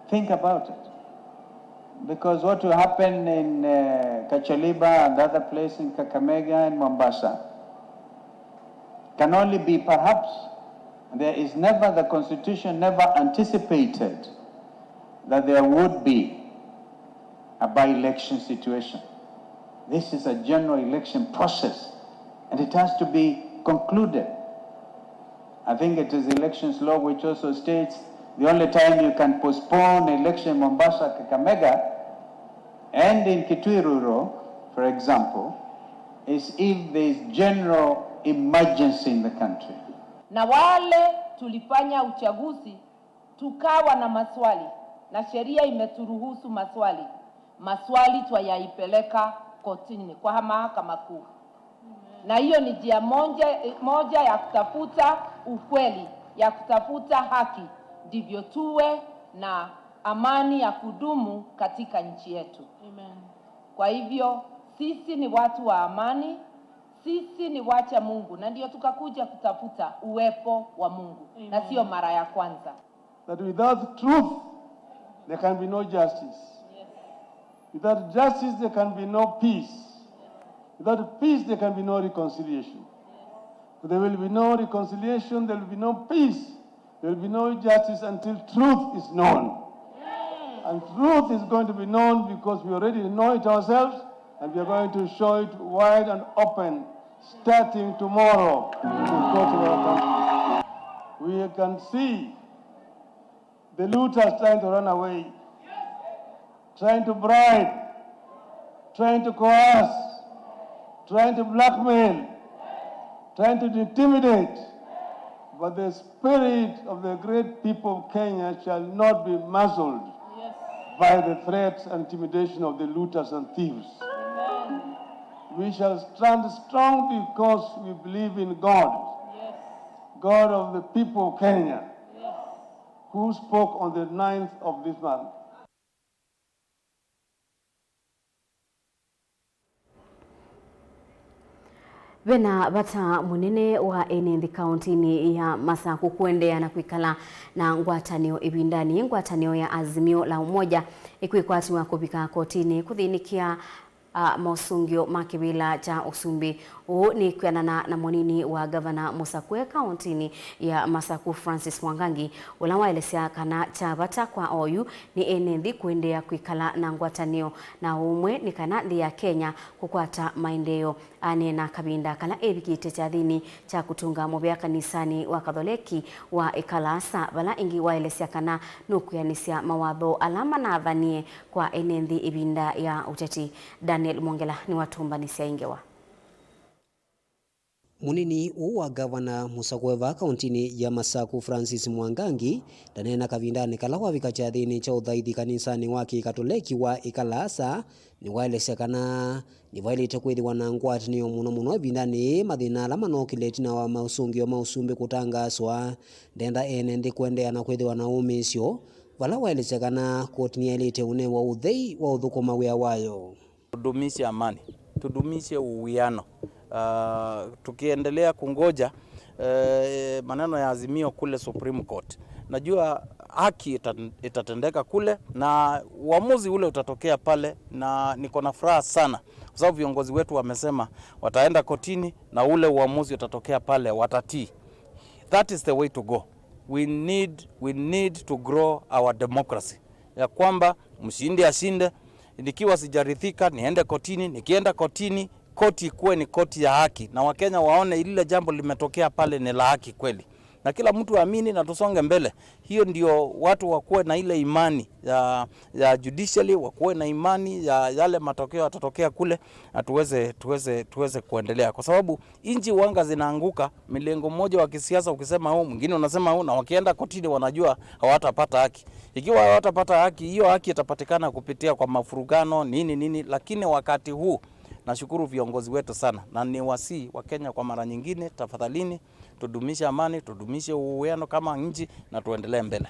Think about it. Because what will happen in, uh, Kachaliba and other place in Kakamega and Mombasa can only be perhaps, there is never, the constitution never anticipated that there would be a by-election situation. This is a general election process, and it has to be concluded. I think it is elections law which also states the only time you can postpone election in Mombasa, Kakamega, and in Kitui Rural, for example, is if there is general emergency in the country. Na wale tulifanya uchaguzi tukawa na maswali, na sheria imeturuhusu maswali, maswali twayaipeleka kotini kwa mahakama kuu. Na hiyo ni njia moja, moja ya kutafuta ukweli, ya kutafuta haki, ndivyo tuwe na amani ya kudumu katika nchi yetu. Amen. Kwa hivyo, sisi ni watu wa amani, sisi ni wacha Mungu, na ndio tukakuja kutafuta uwepo wa Mungu, na sio mara ya kwanza. That without truth, there can be no justice. Without justice, there can be no peace. Without peace, there can be no reconciliation. There will be no reconciliation, there will be no peace, there will be no justice until truth is known. And truth is going to be known because we already know it ourselves, and we are going to show it wide and open Starting tomorrow, we will go to our country. We can see the looters trying to run away, trying to bribe, trying to coerce, trying to blackmail, trying to intimidate. But the spirit of the great people of Kenya shall not be muzzled by the threats and intimidation of the looters and thieves. We shall stand strong because we believe in God, God of the people of Kenya, who spoke on the ninth of this month. Ve na vata mũnene wa ene nthĩ kaũntĩnĩ ya Masaku kũendeea na kwĩkala na ngwatanĩo ĩvindanĩ ngwatanĩo ya Azimio la Umoja ĩkwĩkwatiwa kũvika kotinĩ kũthĩnĩkĩa a, maũsũngĩo ma kĩvĩla kya ũsumbĩ. Ũũ nĩ kwĩanana na mũnini wa ngavana mũsakũe kaũntĩnĩ ya Masaku, Francis Mwangangi, ũla waelesya kana kya vata kwa oyu nĩ ene nthĩ kũendeea kwĩkala na ngwatanĩo na ũmwe nĩ kana nthĩ ya Kenya kũkwata maendeeo. Aneena kavinda kala evikĩte kyathĩnĩ kya kũtũnga mũvea kanisanĩ wa Katholeki wa Ĩkalaasa, vala ĩngĩ waelesya kana nũkwĩanĩsya mawatho ala manathanie kwa ene nthĩ ĩvinda ya ũteti. Daniel Mwongela nĩwatũmbanĩsya ĩ ngewa. Mũnini ũũ wa ngavana mũsakũe vaa kaũntĩnĩ ya Masaku, Francis Mwangangi, ndaneena kavindanĩ kala wavika kyathĩnĩ kya ũthaithi kanisanĩ wa Kĩkatoleki wa Ĩkalaasa, nĩwaelesya kana nĩvaĩlĩte kwĩthĩwa na ngwatanĩo mũno mũno ĩvindanĩ yĩĩ mathĩna ala manokile ĩtina wa maũsũngĩo ma ũsumbĩ kũtangaaswa. Ndenda ene nthĩ kũendeea na kwĩthĩwa na ũmĩĩsyo, vala waelesya kana koti nĩyaĩlĩte ũnewa ũthei wa ũthũkũma wĩa wayo. Tudumishe amani, tudumishe uwiano. Ah, tukiendelea kungoja, eh, maneno ya Azimio kule Supreme Court, najua haki ita-, itatendeka kule na uamuzi ule utatokea pale, na niko na furaha sana kwa sababu viongozi wetu wamesema wataenda kotini na ule uamuzi utatokea pale watatii. That is the way to go. We need, we need to grow our democracy, ya kwamba mshindi ashinde, nikiwa sijaridhika niende kotini, nikienda kotini, koti ikuwe ni koti ya haki na Wakenya waone lile jambo limetokea pale ni la haki kweli, na kila mtu aamini na tusonge mbele. Hiyo ndio watu wakuwe na ile imani ya, ya judiciary, wakuwe na imani ya yale matokeo yatatokea kule, na tuweze, tuweze, tuweze kuendelea, kwa sababu nchi huanga zinaanguka milengo mmoja wa kisiasa, ukisema huu, mwingine unasema huu, na wakienda kotini wanajua hawatapata haki. Ikiwa hawatapata haki, hiyo haki itapatikana kupitia kwa mafurugano, nini nini, lakini wakati huu nashukuru viongozi wetu sana, na ni wasii wa Kenya kwa mara nyingine, tafadhalini, tudumishe amani, tudumishe uwiano kama nchi, na tuendelee mbele.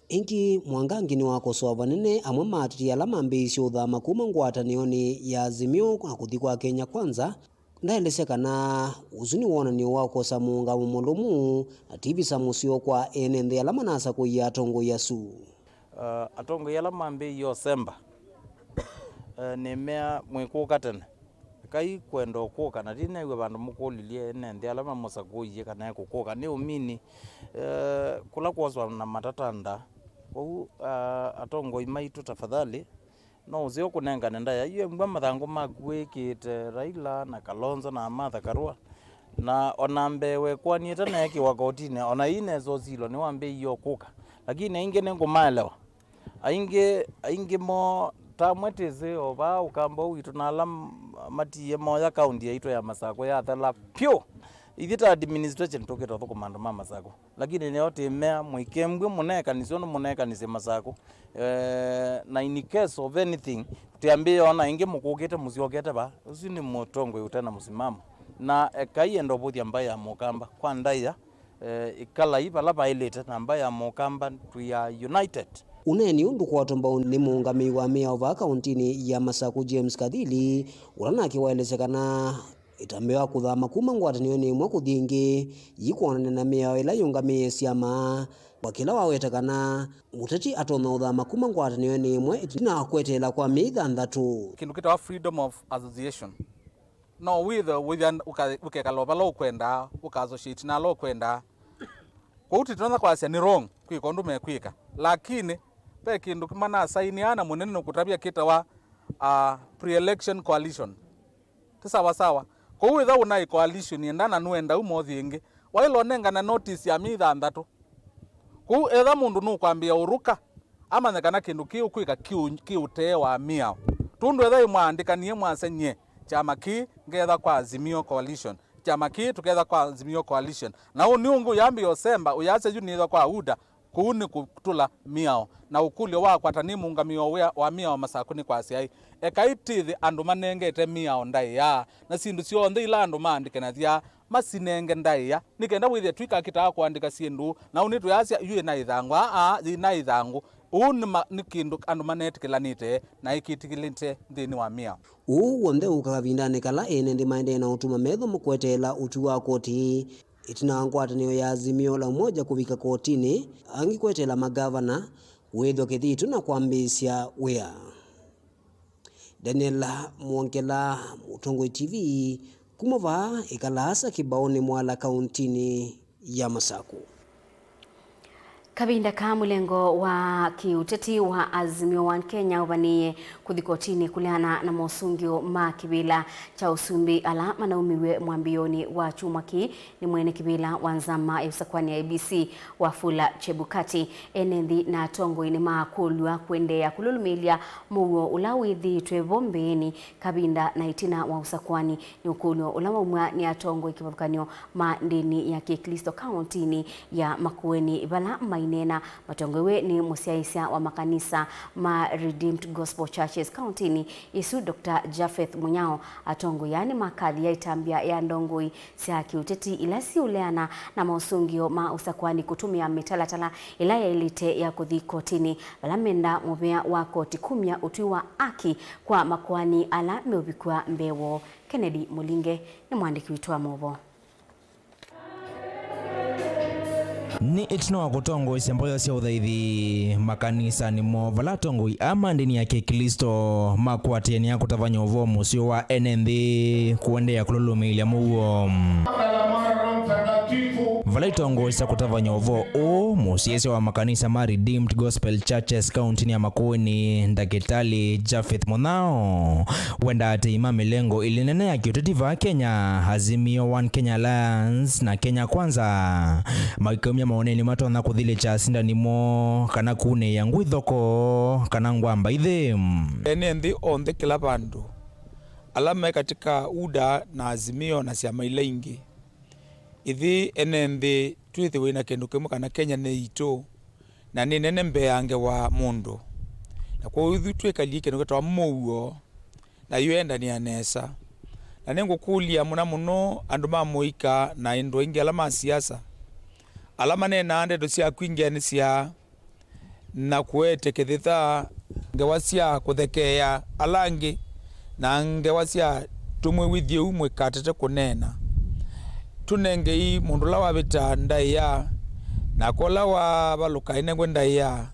Ĩngĩ, Mwangangi nĩwakosoa vanene amwe ma ateti ala mambĩĩisye ũthama kuma ngwatanĩonĩ ya Azimio na kũthi kwa Kenya Kwanza. Ndaelesya kana ũsu nĩ wonany'o wa kũkosa mũũngamo mũlũmu na ti visa mũseo kwa ene nthĩ ala manasakũie atongoi asu. Uh, atongoi ala mambĩĩie ũsemba, uh, nĩmea mwĩkũka tene. Ekai kwenda ũkũka, na ti new'e vandũ mũkũlilye ene nthĩ ala mamũsakũie kana ekũkũka. Nĩ ũmini, uh, kũla kwoswa na matata nda. Kwoou, uh, atongoi maitũ, tafadhali, no ũseo kũnengane ndaĩa. Yu embwa mathangũ maku wĩkĩte Raila na Kalonzo na Martha Karua, na ona mbee wekwanĩte na ekĩwa kotinĩ, ona ii nesa ũsilwa nĩwambĩĩie ũkũka. Lakini aingĩ nĩngũmaelewa. Aingĩ, aingĩ moo tamwe tĩsĩ o vaa Ũkamba ũũ witũ na ala m-, matiie moya kaunti yaitũ ya Masakũ yathela pyũ. Ithyĩ ta administration tũkĩte ũthũkũma andũ ma Masakũ. Lakini nĩyo tĩmea, mũikembw'e mũnekanĩsye ũndũ mũnekanĩsye Masakũ. Eh, na in case of anything, tũtiambĩĩa ona ĩngĩ mũkũkĩte mũsyokete vaa. Ũsu nĩ mũtongoi ũte na mũsimamo. Na ekai enda ũvũthya mbaĩ ya Mũkamba kwa ndaĩa, eh, ĩkalai vala vaĩlĩte, na mbaĩ ya Mũkamba, we are united. Ũneeni ũũ ndũkwatwa mbau nĩ mũũngamĩi wa mĩao vaa kaũntĩnĩ ya Masakũ, James Kathili, ũla nake waelesya kana ĩtambya wa kũthama kuma ngwatanĩonĩ ĩmwe kũthi ĩngĩ yĩkwonany'a na mĩao ĩla yĩũngamĩe syama, kwa kĩla waweta kana mũteti atonya ũthama kuma ngwatanĩonĩ ĩmwe ĩtina wa kweteela kwa myei thanthatũ. Kĩndũ kĩtawa freedom of association. No wĩthe wĩthĩa ũka-, ũkekala o vala ũkwendaa, ũka associate na ala ũkwendaa. Kwoou tũtonya kwasya nĩ wrong kwĩka ũndũ mekwĩka. Lakini ve kĩndũ manasainĩa na mũnene nũkũtavya kĩtawa, ah, pre-election coalition. Ti sawa sawa. Kwoou ĩtha ũnaĩ coalition enda na nũenda u mothi ĩngĩ, waĩle ũnengane notice ya myei thanthatũ. Kwoou ĩtha mũndũ nũkwambĩĩa ũrũka, amanye kana kĩndũ kĩu kwĩka kĩ ũ-, kĩ ũtee wa mĩao. Tũndũ ĩtha ĩmwaandĩkanie mwasya nyie, kyama kĩĩ ngetha kwa Azimio Coalition, kyama kĩĩ tũketha kwa Azimio Coalition. Na ũnĩ ũngĩ ũyambĩĩa ũsemba, ũyasya yu nĩtha kwa UDA, kũu nĩ kũtũla mĩao. Na ũkũlyo wakwa ta nĩ mũũngamĩi wa wĩa wa mĩao Masakũ nĩ kwasya ĩ, ekai tĩthĩ andũ manengete mĩao ndaĩa, na syĩndũ syonthe ila andũ maandĩkanasya masinenge ndaĩa, nĩ kenda wĩthĩe twĩkakĩtaa kũandĩka syĩndũ, na ũnĩ tũyasya yu ĩna ĩthangũ. Aa, yĩna ĩthangũ. Ũu nĩ ma-, nĩ kĩndũ andũ manetĩkĩlanĩte na ĩkĩtĩkĩlĩte nthĩnĩ wa mĩao. Ũu w'onthe ũka kavindanĩ kala ene nthĩ maendee na ũtuma metho mkweteela ũtwi wa koti ĩtina wa ngwatanĩo ya Azimio la Umoja kũvika kotinĩ, angĩ kweteela magavana wĩthwa kĩthitũ na kwambĩĩsya wĩa. Daniel Mwongela, Mũtongoi T V, kuma vaa ĩkalaa Sakĩbaũnĩ Mwala, kauntinĩ ya Masakũ. Kavinda ka mũlengo wa kĩũteti wa Azimio One Kenya ũvanĩĩe kũthi kotinĩ kũleana na mosũngĩo ma kĩvĩla kya ũsumbĩ ala manaumiw'e mwambĩĩonĩ wa kyumwa kĩĩ nĩ mwene kĩvĩla wa nzama ya ũsakwani ya I E B C, Wafula Chebukati. Ene nthĩ na atongoi nĩmakũlw'a kũendeea kũlũlũmĩĩlya mũuo ũla wĩthĩĩtwe vo mbeenĩ, kavinda na ĩtina wa ũsakwani. Nĩ ũkũlyo ũla waumw'a nĩ atongoi kĩvathũkany'o ma ndĩni ya Kĩklĩsto kaũntinĩ ya Makueni, vala maineena matongoew'e nĩ mũsyaĩĩsya wa makanisa ma Redeemed Gospel Churches kaũntinĩ ĩsu, Doctor Japheth Munyao. Atongoi aa nĩmakathĩĩa ĩtambya ya ndongoi sya kĩũteti ila siũleana na mosũngĩo ma ũsakwani kũtũmĩa mĩtalatala ĩla yaĩlĩte ya kũthi kotinĩ, vala menda mũvea wa koti kumya ũtwi wa aki kwa makoani ala meũvikw'a mbee woo. Kennedy Mũlinge nĩ mwandĩki witũ wa maũvoo. Nĩ ĩtina wa kũtongoesya mboya sya ũthaithi makanisanĩ moo, vala atongoi aa ma ndĩni ya Kĩklĩsto makwatĩanĩa kũtavany'a ũvoo mũseo wa ene nthĩ kũendeea kũlũlũmĩĩlya mũuo. Vala itongoi sya kũtavany'a ũvoo ũũ, mũsyaĩĩsya wa makanisa ma Redeemed Gospel Churches kaũntinĩ ya Makueni, Ndakĩtalĩ Japheth Munyao, wendaa atei ma mĩlengo ĩlĩ nene ya kĩũteti vaa Kenya, Azimio One Kenya Alliance na Kenya Kwanza, maikaumya maoneni matonya kũthilĩkya asindani moo kana kunĩĩa ngũi thoko kana ngwamba ithĩ. Ene nthĩ onthe kĩla vandũ, ala me katika UDA na Azimio na syama ila ingĩ, ithyĩ ene nthĩ twĩthĩwe na kĩndũ kĩmwe, kana Kenya nĩ yitũ, na nĩ nene mbee ya ngewa mũndũ. Na kwoou ithyĩ twĩkalie kĩndũ kĩtawa mũuo, na yu endanĩa nesa. Na nĩngũkũlya mũno mũno andũ ma mũika na andũ aingĩ ala ma siasa, ala maneenaa ndeto sya kwingĩanĩsya na kũete kĩthitha, ngewa sya kũthekeea ala angĩ, na ngewa sya tũmwĩw'ithye ũu mũikatate kũneena. Tũnengei mũndũ ũla wavĩta ndaĩa, nake ũla wavalũka ainengwe ndaĩa.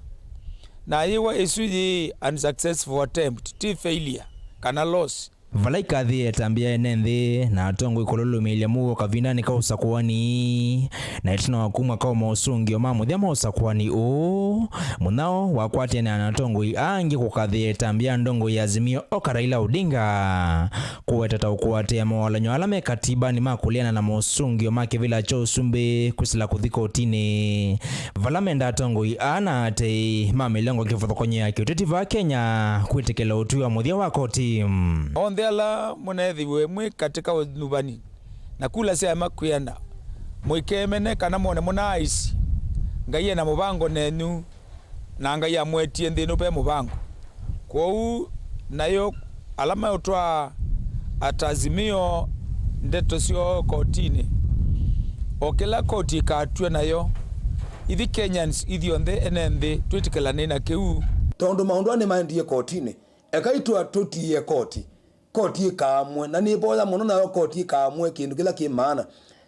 Na yĩwa ĩsu yĩ unsuccessful attempt, ti failure kana loss. Vala ikathĩĩa ĩtambya ene nthĩ na atongoi kũlũlũmĩĩlya mũuo kavindanĩ ka ũsakũani, na ĩtina wa kumw'a kwa mosũngĩo ma mũthya ma ũsakũani ũũ, Munyao wakwatĩanĩa na atongoi angĩ kũkathĩĩa ĩtambya ya ndongoi ya Azimio oka Raila Odinga, kũweta ta ũkũatĩĩa mawalany'o ala me katibanĩ ma kũleana na mosũngĩo ma kĩvĩla kya ũsumbĩ kwĩsĩla kũthi kotinĩ. Vala menda atongoi aa na atei ma mĩlengo kĩvathũkany'o ya kĩũteti vaa Kenya kwĩtĩkĩla ũtwi wa mũthya wa koti. Onthe ala mũneethĩwe mwĩ katĩ ka ũnyuvani na kula sya ema kwĩana, mũikemene kana mwone mũnaaĩsi. Ngai ena mũvango nenyu, na Ngai amũetie nthĩnĩ ve mũvango. Kwoou nayo ala meũtwaa ata Azimio ndeto syoo kotinĩ, o kĩla koti ĩkatw'a nayo, ithi Kenyans ithyonthe ene nthĩ twĩtĩkĩlanĩe na kĩu. Tondũ maũndũ aa nĩmaendie kotinĩ, ekai twa tũtiĩe koti, koti ĩkaamũe, na nĩvoya mũno nayo koti ĩkaamũe kĩndũ kĩla kĩ maana,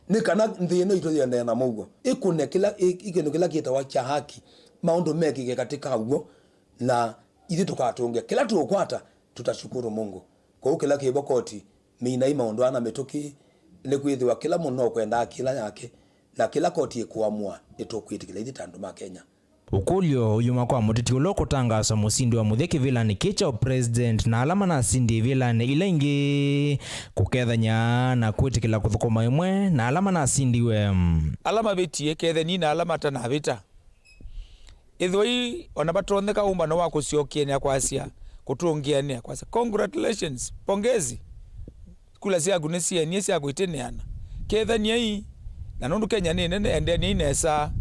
nĩ kana nthĩ ĩno itũ yĩendee na mũuo, ĩkũne kĩla, ĩ-, ĩ kĩndũ kĩla kĩtawa kya haki, maũndũ mekĩke katĩ ka w'o, na ithyĩ tũkatũngĩa kĩla tũũkwata, tutashukuru Mungu. Kwoou kĩla kĩvo koti, minai maũndũ aa na mĩtũkĩ, nĩkwĩthĩwa kĩla mũndũ no kwenda akĩla yake, na kĩla koti ĩkũamũa nĩtũkwĩtĩkĩla ithyĩ ta andũ ma Kenya. Ũkũlyo ũyuma kwa mũteti ũla ũkũtangaaswa mũsindi wa mũthya kĩvĩlanĩ kĩĩ kya ũpresident na ala manasindie ivĩlanĩ ila ingĩ kũkethany'a na kwĩtĩkĩla kũthũkũma ĩmwe na ala manasindiwe. Ala mavĩtie, ketheni na ala matanavĩta. Ĩthĩwai o na vatonyeka ũmbano wa kũsyokeanĩa kwasya, kũtũngĩanĩa kwasya, "Congratulations, pongezi." Kula syaku nĩsienie sya kwĩtĩnĩana. Kethaniai, na nũndũ Kenya nĩ nene, endeaniai nesa.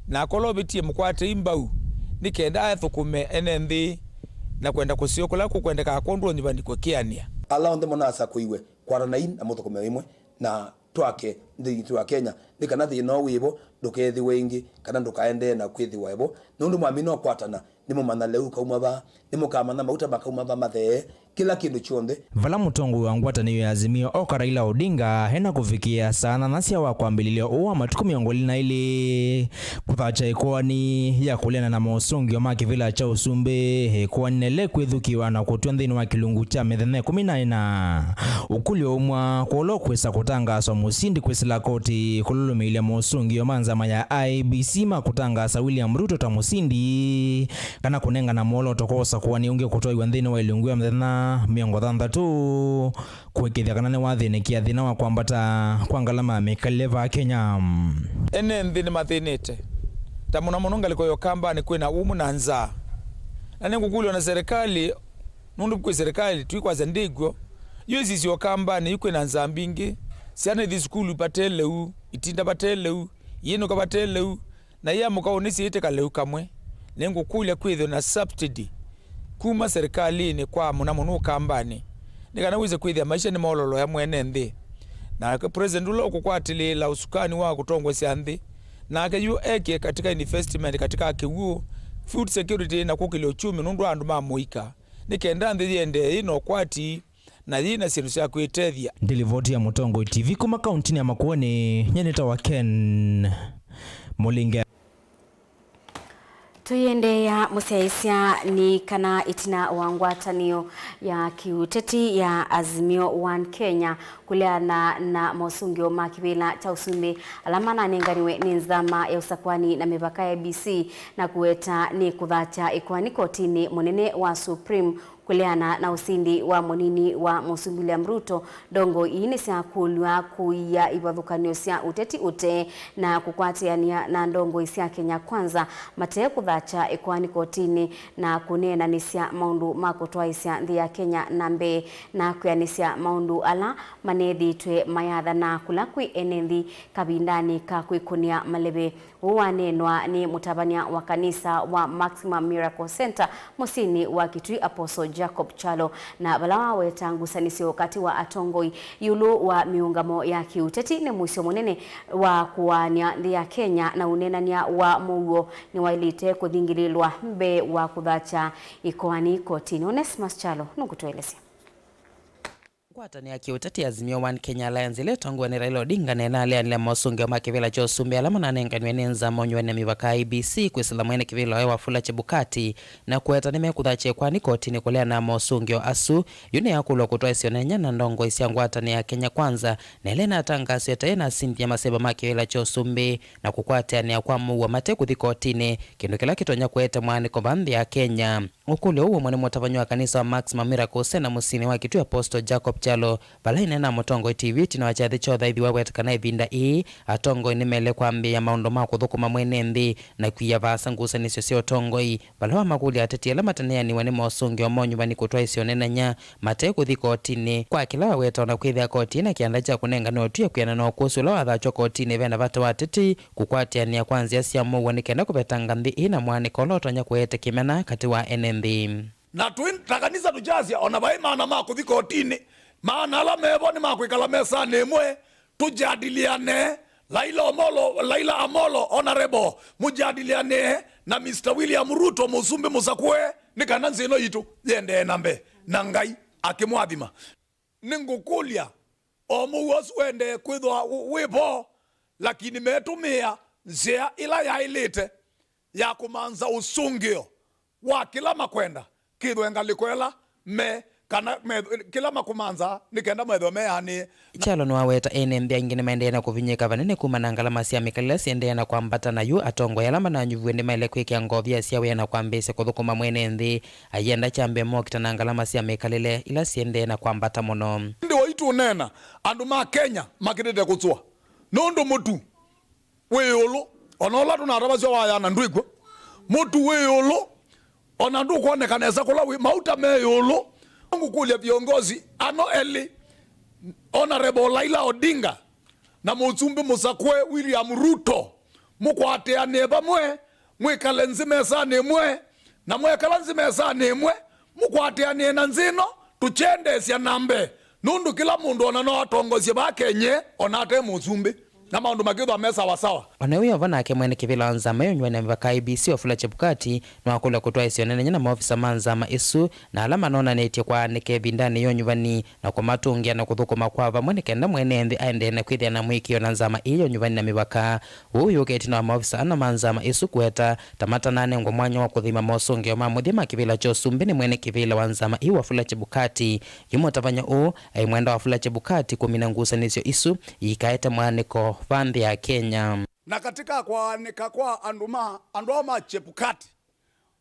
Na akola ũvĩtie mũkwatei mbau, nĩ kenda athũkũme ene nthĩ na kwenda kũseo kũla kũkwendekaa kwondũ wa ũnyuvani kũkĩanĩa. Ala onthe mũnasakũiwe, kwatanai na mũthũkũme ĩmwe, na twake nthĩ yitũ ya Kenya, nĩ kana thĩna ũũ wĩvo ndũkethĩwe ĩngĩ, kana ndũkaendee na kwĩthĩwa ĩvo. Nũndũ mwamina ũkwatana, nĩmũmanya lĩu kauma va, nĩmũkamanya mauta makauma va mathee, kĩla kĩndũ kyonthe. Vala mũtongoi wa ngwatanĩo ya Azimio oka Raila Odinga ena kũvikĩa saa nana sya wa kwambĩlĩlya ũũ wa matukũ mĩongo ĩlĩ na ĩlĩ kũthatya ĩkoani ya kũleana na mosũngĩo ma kĩvĩla kya ũsumbĩ, ĩkoani nele kwĩthukĩwa na kũtw'a nthĩnĩ wa kĩlungu kya mĩthenya ĩkũmi na ĩna. Ũkũlyo ũmwa, kwa ũla ũkwĩsa kũtangaaswa mũsindi kwĩsĩla koti kũlũlũmĩĩlya mosũngĩo ma nzama ya I E B C ma kũtangaasa William Ruto ta mũsindi, kana kũnengana mwolooto kwa ũsakũani ũngĩ kũtwaiwa nthĩnĩ wa ilungu ya mĩthenya mĩongo thanthatũ, kũĩkĩĩthya kana nĩwathĩnĩkĩa thĩna wa kwambata kwa ngalama ya mĩkalĩle vaa Kenya. Ene nthĩ nĩmathĩnĩte, ta mũno mũno ngalĩko ya Ũkambanĩ kwĩna ũmũ na nzaa. Na nĩngũkũlya na serikali, nũndũ kwĩ serikali, tũikwasya ndĩkw'o, yu ĩsisye Ũkambanĩ, yu kwĩna nzaa mbingĩ, syana ithi sukulu vate lĩu, itinda vate lĩu, iinũka vate lĩu, na iamũka ũnĩsĩ ĩtĩka lĩu kamwe. Nĩngũkũlya kwĩthĩwe na subsidy kuma serikalĩnĩ kwa mũna mũno Ũkambanĩ, nĩ kana wĩse kwĩthĩa maisha nĩmoololoea mwene nthĩ. Nake president ũla ũkũkwatĩlĩĩla ũsukani wa kũtongoesya nthĩ, nake yu ekĩe katika investment katika kĩw'ũ, food security na kũkĩlya uchumi nũndũ wa andũ ma mũika, nĩ kenda nthĩ yĩendee yĩ na ũkwati na yĩ na syĩndũ sya kwĩtethya. Nĩ livoti ya Mũtongoi T V kuma kauntinĩ ya Makueni, nye nĩtawa Ken Mũlinge. Tũiendeea, mũsyaĩĩsya nĩ kana ĩtina wa ngwatanĩo ya kĩũteti ya Azimio One Kenya kũleana na mosũngĩo ma kĩvĩla kya ũsumbĩ ala mananenganiwe nĩ nzama ya ũsakũani na mĩvaka ya I E B C na kũweta nĩ kũthatya ĩkoani kotinĩ mũnene wa Supreme kũleana na ũsindi wa mũnini wa Mũsumbĩ William Ruto, ndongoi ii nĩsyakũlw'a kũia ivathũkan'yo sya ũteti ũtee na kũkwatĩanĩa na ndongoi sya Kenya Kwanza mate kũthatya ĩkoani kotinĩ na kũneenanĩsya maũndũ ma kũtwaĩsya nthĩ ya Kenya na mbee na kwĩanĩsya maũndũ ala maneethĩĩtwe mayathana kũla kwĩ ene nthĩ kavindanĩ ka kwĩkũnĩa maleve. Ũu waneenwa nĩ mũtavany'a wa kanisa wa Maximum Miracle Center mũsyĩnĩ wa Kitui, Apostle Jacob Kyalo, na vala waweta ngusanĩsyo katĩ wa atongoi ĩũlũ wa mĩũngamo ya kĩũteti nĩ mũisyo mũnene wa kũaany'a nthĩ ya Kenya, na ũneenany'a wa mũuo nĩwaĩlĩte kũthingĩlĩlwa mbee wa kũthatya ĩkoani kotinĩ. Onesmus Kyalo nũkũtũelesya. Ngwatanĩo ya kĩũteti ya Azimio One Kenya Alliance, ĩla ĩtongoew'e nĩ Raila Odinga, nĩnaleanile mosũngĩo ma kĩvĩla kya ũsumbĩ ala mananenganiwe nĩ nzama ũnyuvani na mĩvaka ya I E B C kwĩsĩla mwene kĩvĩla oyo Wafula Chebukati, na kũweta nĩmekũthatya ĩkoani kotinĩ kũleana na mosũngĩo asu. Yu nĩyakũlw'a kũtwaĩsya ũneenany'a na ndongoi sya ngwatanĩo ya Kenya Kwanza, na ĩla ĩnatangaaswa ĩtaĩ ĩnasindie maseva ma kĩvĩla kya ũsumbĩ na kũkwatĩanĩa kwa mũuo mate kũthi kotinĩ, kĩndũ kĩla kĩtonya kũete mwaanĩko vaa nthĩ ya Kenya. Ũkũlyo ũũ ũmwe nĩ mũtavany'a wa kanisa wa Maximum Miracle Center mũsyĩnĩ wa Kitui, Apostle Jacob Kyalo, vala ĩneena na Mũtongoi T V ĩtina wa kyathĩ kya ũthaithi waweteka na ĩvinda ĩĩ, atongoi nĩmaĩle kwambĩĩa maũndũ ma kũthũkũma mwene nthĩ na kwia vaasa ngusanĩsyo sya ũtongoi, vala wamakũlya ateti ala mataneaniwe nĩ mosũngĩo ma ũnyuvani kũtwaĩsya ũneenany'a mate kũthi kotinĩ kwa kĩla waweta o na kwĩthĩa koti ĩna kĩanda kya kũnengane ũtw'ĩo kwĩanana na ũkũsĩ ũla wathatw'a kotinĩ. Ve na vata wa ateti kũkwatĩanĩa kwa nzĩa sya mũuo nĩ kenda kũvetanga nthĩ ĩĩ na mwaanĩko ũla ũtonya kũete kĩmena katĩ wa ene nthĩ. Na twĩ ta kanisa tũkyasya, o na vaĩ maana ma kũthi kotinĩ, maana ala mevo nĩ ma kwĩkala mesanĩ ĩmwe, tũjadiliane. Raila Omolo, Raila Amolo, Honorable, mũjadiliane na Mister William Ruto, mũsumbĩ mũsakũe, nĩ kana nthĩ ĩno yitũ yĩendee na mbee, na Ngai akĩmwathima. Nĩngũkũlya, o mũuo ũsu wendee kwĩthwa wĩ vo, lakini metũmĩa nzĩa ĩla yaĩlĩte ya kũmantha ũsũngĩo wa kĩla makwenda kĩthwe ngalĩko ĩla me kana metho-, kĩla makũmanza nĩ kenda methĩwe meanĩe. Kyalo nĩwaweta ene nthĩ aingĩ nĩmaendee na kũvinyĩĩka vanene kumana na ngalama sya mĩkalĩle syĩendee na kwambata, na yu atongoi ala mananyuviw'e nĩmaĩle kwĩkĩa ngovia sya wĩa na kwambĩĩsya kũthũkũma mwene nthĩ ayenda kya mbee mokita na ngalama sya mĩkalĩle ila syĩendee na kwambata mũno. Ĩndĩ oyu tũũneena, andũ ma Kenya makĩlĩte kũsũa nũndũ mũtu wĩ ĩũlũ, o na ũla tũnatavasya wayana ndwĩkw'o. Mũtu wĩ ĩũlũ, o na ndũkwoneka nesa kũla wĩ. Mauta me ĩũlũ. Ngũkũlya viongozi ano elĩ, Honorable Raila Odinga na Mũsumbĩ Mũsakũe William Ruto, mũkwatĩanĩe vamwe, mwĩkale nzĩ mesanĩ ĩmwe, na mwekala nzĩ mesanĩ ĩmwe, mũkwatĩanĩe na nzĩ ĩno, tũkyendeesya na mbee, nũndũ kĩla mũndũ o na no atongosye vaa Kenya, o na ate mũsumbĩ, na maũndũ makĩthwa me sawa sawa. O na yu Yehova nake mwene kĩvĩla wa nzama ĩyo nyuanĩ ya mĩvaka I E B C Wafula Chebukati nĩwakũlw'a kũtwaĩsya ũnenany'a na maovisa ma nzama ĩsu na ala manonanĩtye kwaanĩka ĩvindanĩ ya ũnyuvani na kũmatũngĩa na kũthũkũma kwa vamwe nĩ kenda mwene nthĩ aendee na kwĩthĩa na mũĩkĩĩo na nzama ĩĩ ya ũnyuvani na mĩvaka. Ũu wĩũka ĩtina wa maovisa ana ma nzama ĩsu kũweta ta matananengwa mwanya wa kũthima mosũngĩo ma mũthya ma kĩvĩla kya ũsumbĩ nĩ mwene kĩvĩla wa nzama ĩĩ Wafula Chebukati. Yu mũtavany'a ũũ aĩ mwenda Wafula Chebukati kũmina ngusanĩsyo isu iikaete mwaanĩko va nthĩ ya Kenya. Na katĩ ka kwaanĩka kwa andũ ma andũ aa ma Chebukati,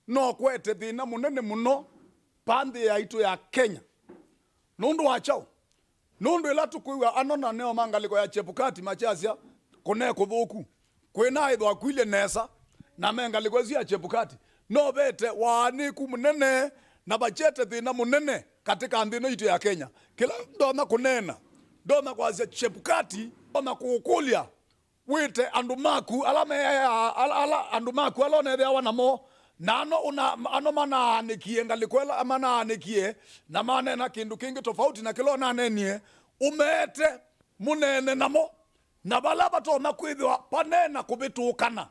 no kũete thĩna mũnene mũno va nthĩ yaitũ ya Kenya. Nũndũ wa kyaũ? Nũndũ ĩla tũkwĩw'a anona nĩo ma ngalĩko ya Chebukati makyasya kũne kũthũku, kwĩnaaĩthwa kwilye nesa, na me ngalĩko ĩsu ya Chebukati, no vete waanĩku mũnene na vakyete thĩna mũnene katĩ ka nthĩ ĩno yitũ ya Kenya. Kĩla ndonya kũneena, ndonya kwasya Chebukati, ndonya kũũkũlya wĩte andũ maku ala me, ala, ala andũ maku ala ũnethĩawa namo, na ano, ũna, ano manaanĩkie ngalĩko ĩla manaanĩkie, na maneena kĩndũ kĩngĩ tofauti na kĩla ũnaneenie, ũmeete mũneene namo, na vala vatonya kwĩthĩwa vaneena kũvĩtũkana,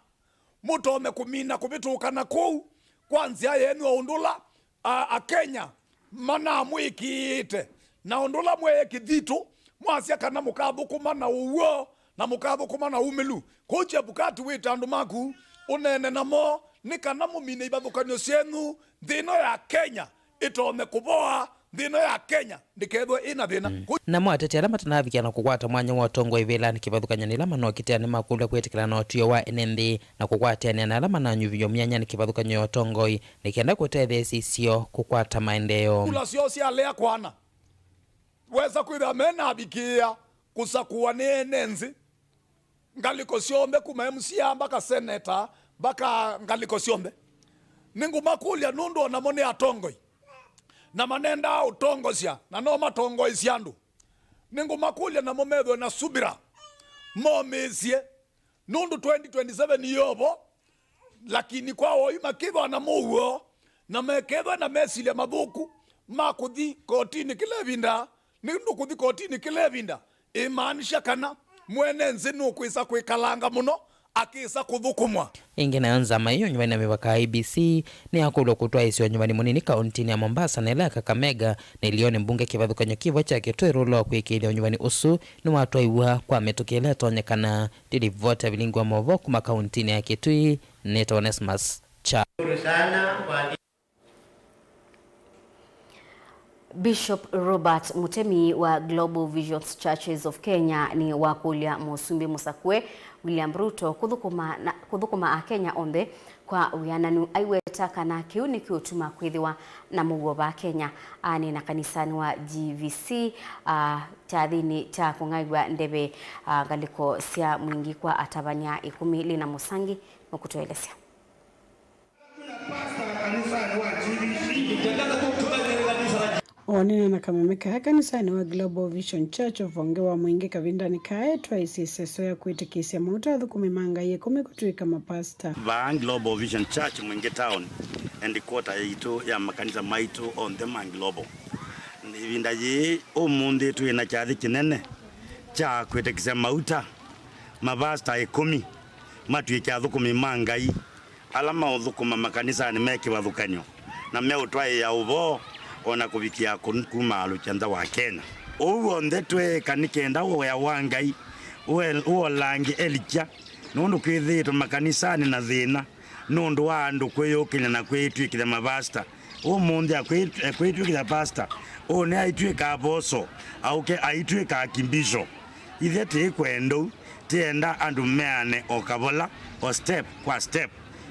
mũtonya kũmina kũvĩtũkana kũu kwa nzĩa yenyu, o ũndũ ũla a, Akenya manamwĩkĩĩte, na ũndũ ũla mweekie kĩthitũ, mwasya kana mũkathũkũma na ũw'o, na mũkathũkũma na umĩlu. Kwoou Chebukati wĩte andũ maku ũneene namo, nĩ kana mũmine ivathũkany'o syenyu, nthĩ ĩno ya Kenya ĩtonya kũvoa, nthĩ ĩno ya Kenya ndĩkethĩwe ĩ na thĩna. Kũ- Namo ateti ala matanavikĩa na kũkwata mwanya wa ũtongoi vĩlanĩ kĩvathũkany'o nĩ ĩla manokĩtĩa nĩmakũlw'a kwĩtĩkĩlana na ũtw'ĩo wa ene nthĩ na kũkwatĩanĩa na ala mananyuvĩw'e myanyanĩ kĩvathũkany'o ya ũtongoi nĩ kenda kũtetheesya isio kũkwata maendeeo. Kula syoo syalea kwana, wesa kwĩthĩa menavikĩĩa kũsakũwa nĩ ene nthĩ, ngalĩko syonthe, kuma M C A mpaka seneta, mpaka ngalĩko syonthe. Nĩngũmakũlya nũndũ o namo nĩ atongoi, na manendaa ũtongosya, na no matongoesye andũ. Nĩngũmakũlya namo methwe na subira, momĩĩsye, nũndũ twenty twenty-seven yĩ o vo, lakini kwa oyu makĩthwa na mũuo, na mekethwa na mesilya mathũku ma kũthi kotinĩ kĩla ĩvinda, nũndũ kũthi kotinĩ kĩla ĩvinda ĩmaanisha kana mwene nzĩ nũkwĩsa kwĩkalanga mũno akĩsa kũthũkũmwa. Ĩngĩ nayo nzama ĩyo nyuvanĩ ya mĩvaka I E B C nĩyakũlw'a kũtwaĩĩsya ũnyuvani mũnini kauntinĩ ya Mombasa na ĩla ya Kakamega, na ĩlĩonĩ mbunge kĩvathũkany'o kĩvo kya Kitui ĩũlũ wa kũĩkĩĩthya ũnyuvani ũsu nĩwatwaiw'a kwa mĩtũkĩ ĩla ĩtonyekana. Ndĩ livoti ya vilingi wa maũvoo kuma kauntinĩ ya Kitui, nĩtawa Onesmus Cha. Bishop Robert Mutemi wa Global Visions Churches of Kenya nĩwakũlya Mũsumbĩ Mũsakũe William Ruto kũthũkũma na, kũthũkũma Akenya onthe kwa wĩananu. Aiweta kana kĩu nĩkĩũtuma kwĩthĩwa na mũuo va Kenya. Aneena kanisanĩ wa G V C, a, kyathĩnĩ kya kũng'aiw'a ndeve, a, ngalĩko sya mwingĩ kwa atavany'a ĩkũmi. Lina Mũsangi nũkũtũelesya. Oonene na kameme kaa kanisanĩ wa Global Vision Church ũvonge wa mwingĩ kavindanĩ kaa etwaĩsye ĩseso ya kwĩtĩkĩsya mauta athũkũmi ma Ngai ĩkũmi kũtw'ĩka mapasta. Vaa Global Vision Church Mwingĩ Town, headquarter yitũ ya makanisa maitũ onthe ma Global. Ĩvinda yĩĩ ũmũnthĩ twĩ na kyathĩ kĩnene kya kwĩtĩkĩsya mauta mapasta ĩkũmi matw'ĩke athũkũmi ma Ngai ala maũthũkũma makanisanĩ me kĩvathũkany'o na meũtwaĩĩa ũvoo o na kũvikĩa kũ-, kumaalũkya nza wa Kenya. Ũu w'onthe tweeka nĩ kenda wĩa wa Ngai ũe-, ũolangĩ elikya, nũndũ kwĩthĩĩtwe makanisanĩ na thĩna nũndũ wa andũ kwĩyũkĩlya na kwĩtw'ĩkĩthya mavasta Ũmũnthĩ akwĩ-, ekwĩtw'ĩkĩthya pasta, ũnĩ aitw'ĩka aposo, aũke aitw'ĩka akimbiso. Ithe tĩkwenda ũu, tĩenda andũ meane o kavola, o step kwa step,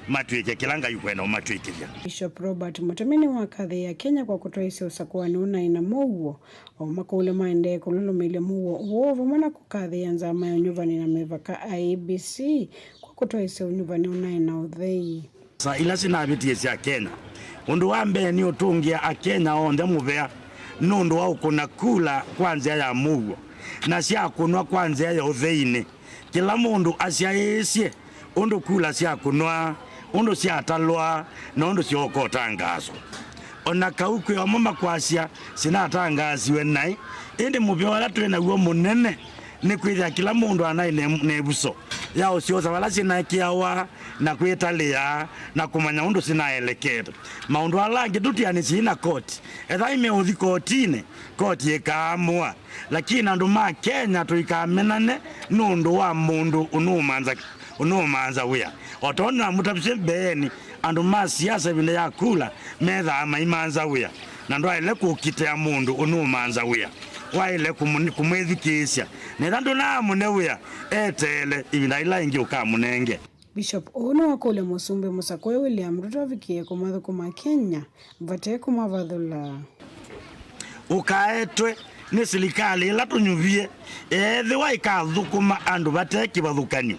matw'ĩke kĩla Ngai ũkwenda ũmatw'ĩkĩthya. Bishop Robert Mũtemi nĩwakathĩĩa Kenya kwa kũtwaĩsya ũsakũani ũnaĩ na mũuo, o makũlyo maendee kũlũlũmĩĩlya mũuo ũũ, vamwe na kũkathĩĩa nzama ya ũnyuvani na mĩvaka, I E B C, kwa kũtwaĩsya ũnyuvani ũnaĩ na ũthei. Sa ila sinavĩtie sya Kenya. Ũndũ wa mbee nĩ ũtũngĩa Akenya onthe mũvea nũndũ wa ũkũna kula kwa nzĩa ya mũuo na sya kũnwa kwa nzĩa ya ũtheinĩ. Kĩla mũndũ asyaĩĩsye ũndũ kula sya kũnwa, ũndũ syatalwa, na ũndũ syooka ũtangaaswa. O na kau kwĩ amwe makwasya sinatangaasiwe naĩ, ĩndĩ mũvea ũla twĩ naw'o mũnene nĩ kwĩthĩa kĩla mũndũ anaĩ ne, ne ĩvuso ya ũsyosa vala sinaekĩawa na kwĩtalĩa na kũmanya ũndũ sinaelekete. Maũndũ ala angĩ tũtianĩsye na koti. Ethĩwa nĩmeũthi kotinĩ, koti ĩkaamũa. Lakini andũ ma Kenya tũikamenane nũndũ wa mũndũ ũnũũmanza, ũnũũmanza wĩa. O tondũ namũtavisye mbeenĩ, andũ ma siasa ĩvinda ya kula methaa maimanza wĩa, na ndwaĩle kũkitĩa mũndũ ũnũũmanza wĩa. Waĩle kũmũ-, kũmwĩthukĩĩsya. Nĩtha ndũnaamũne wĩa, eteele ĩvinda ĩla ĩngĩ ũkamũnenge. Bishop ũũ nĩwakũlya Mũsumbĩ Mũsakũe William Ruto avikĩe kũmathũkũma Akenya vate kũmavathũla. Ũkaetwe nĩ silikalĩ ĩla tũnyuvie, ethĩwa ĩkathũkũma andũ vate kĩvathũkany'o,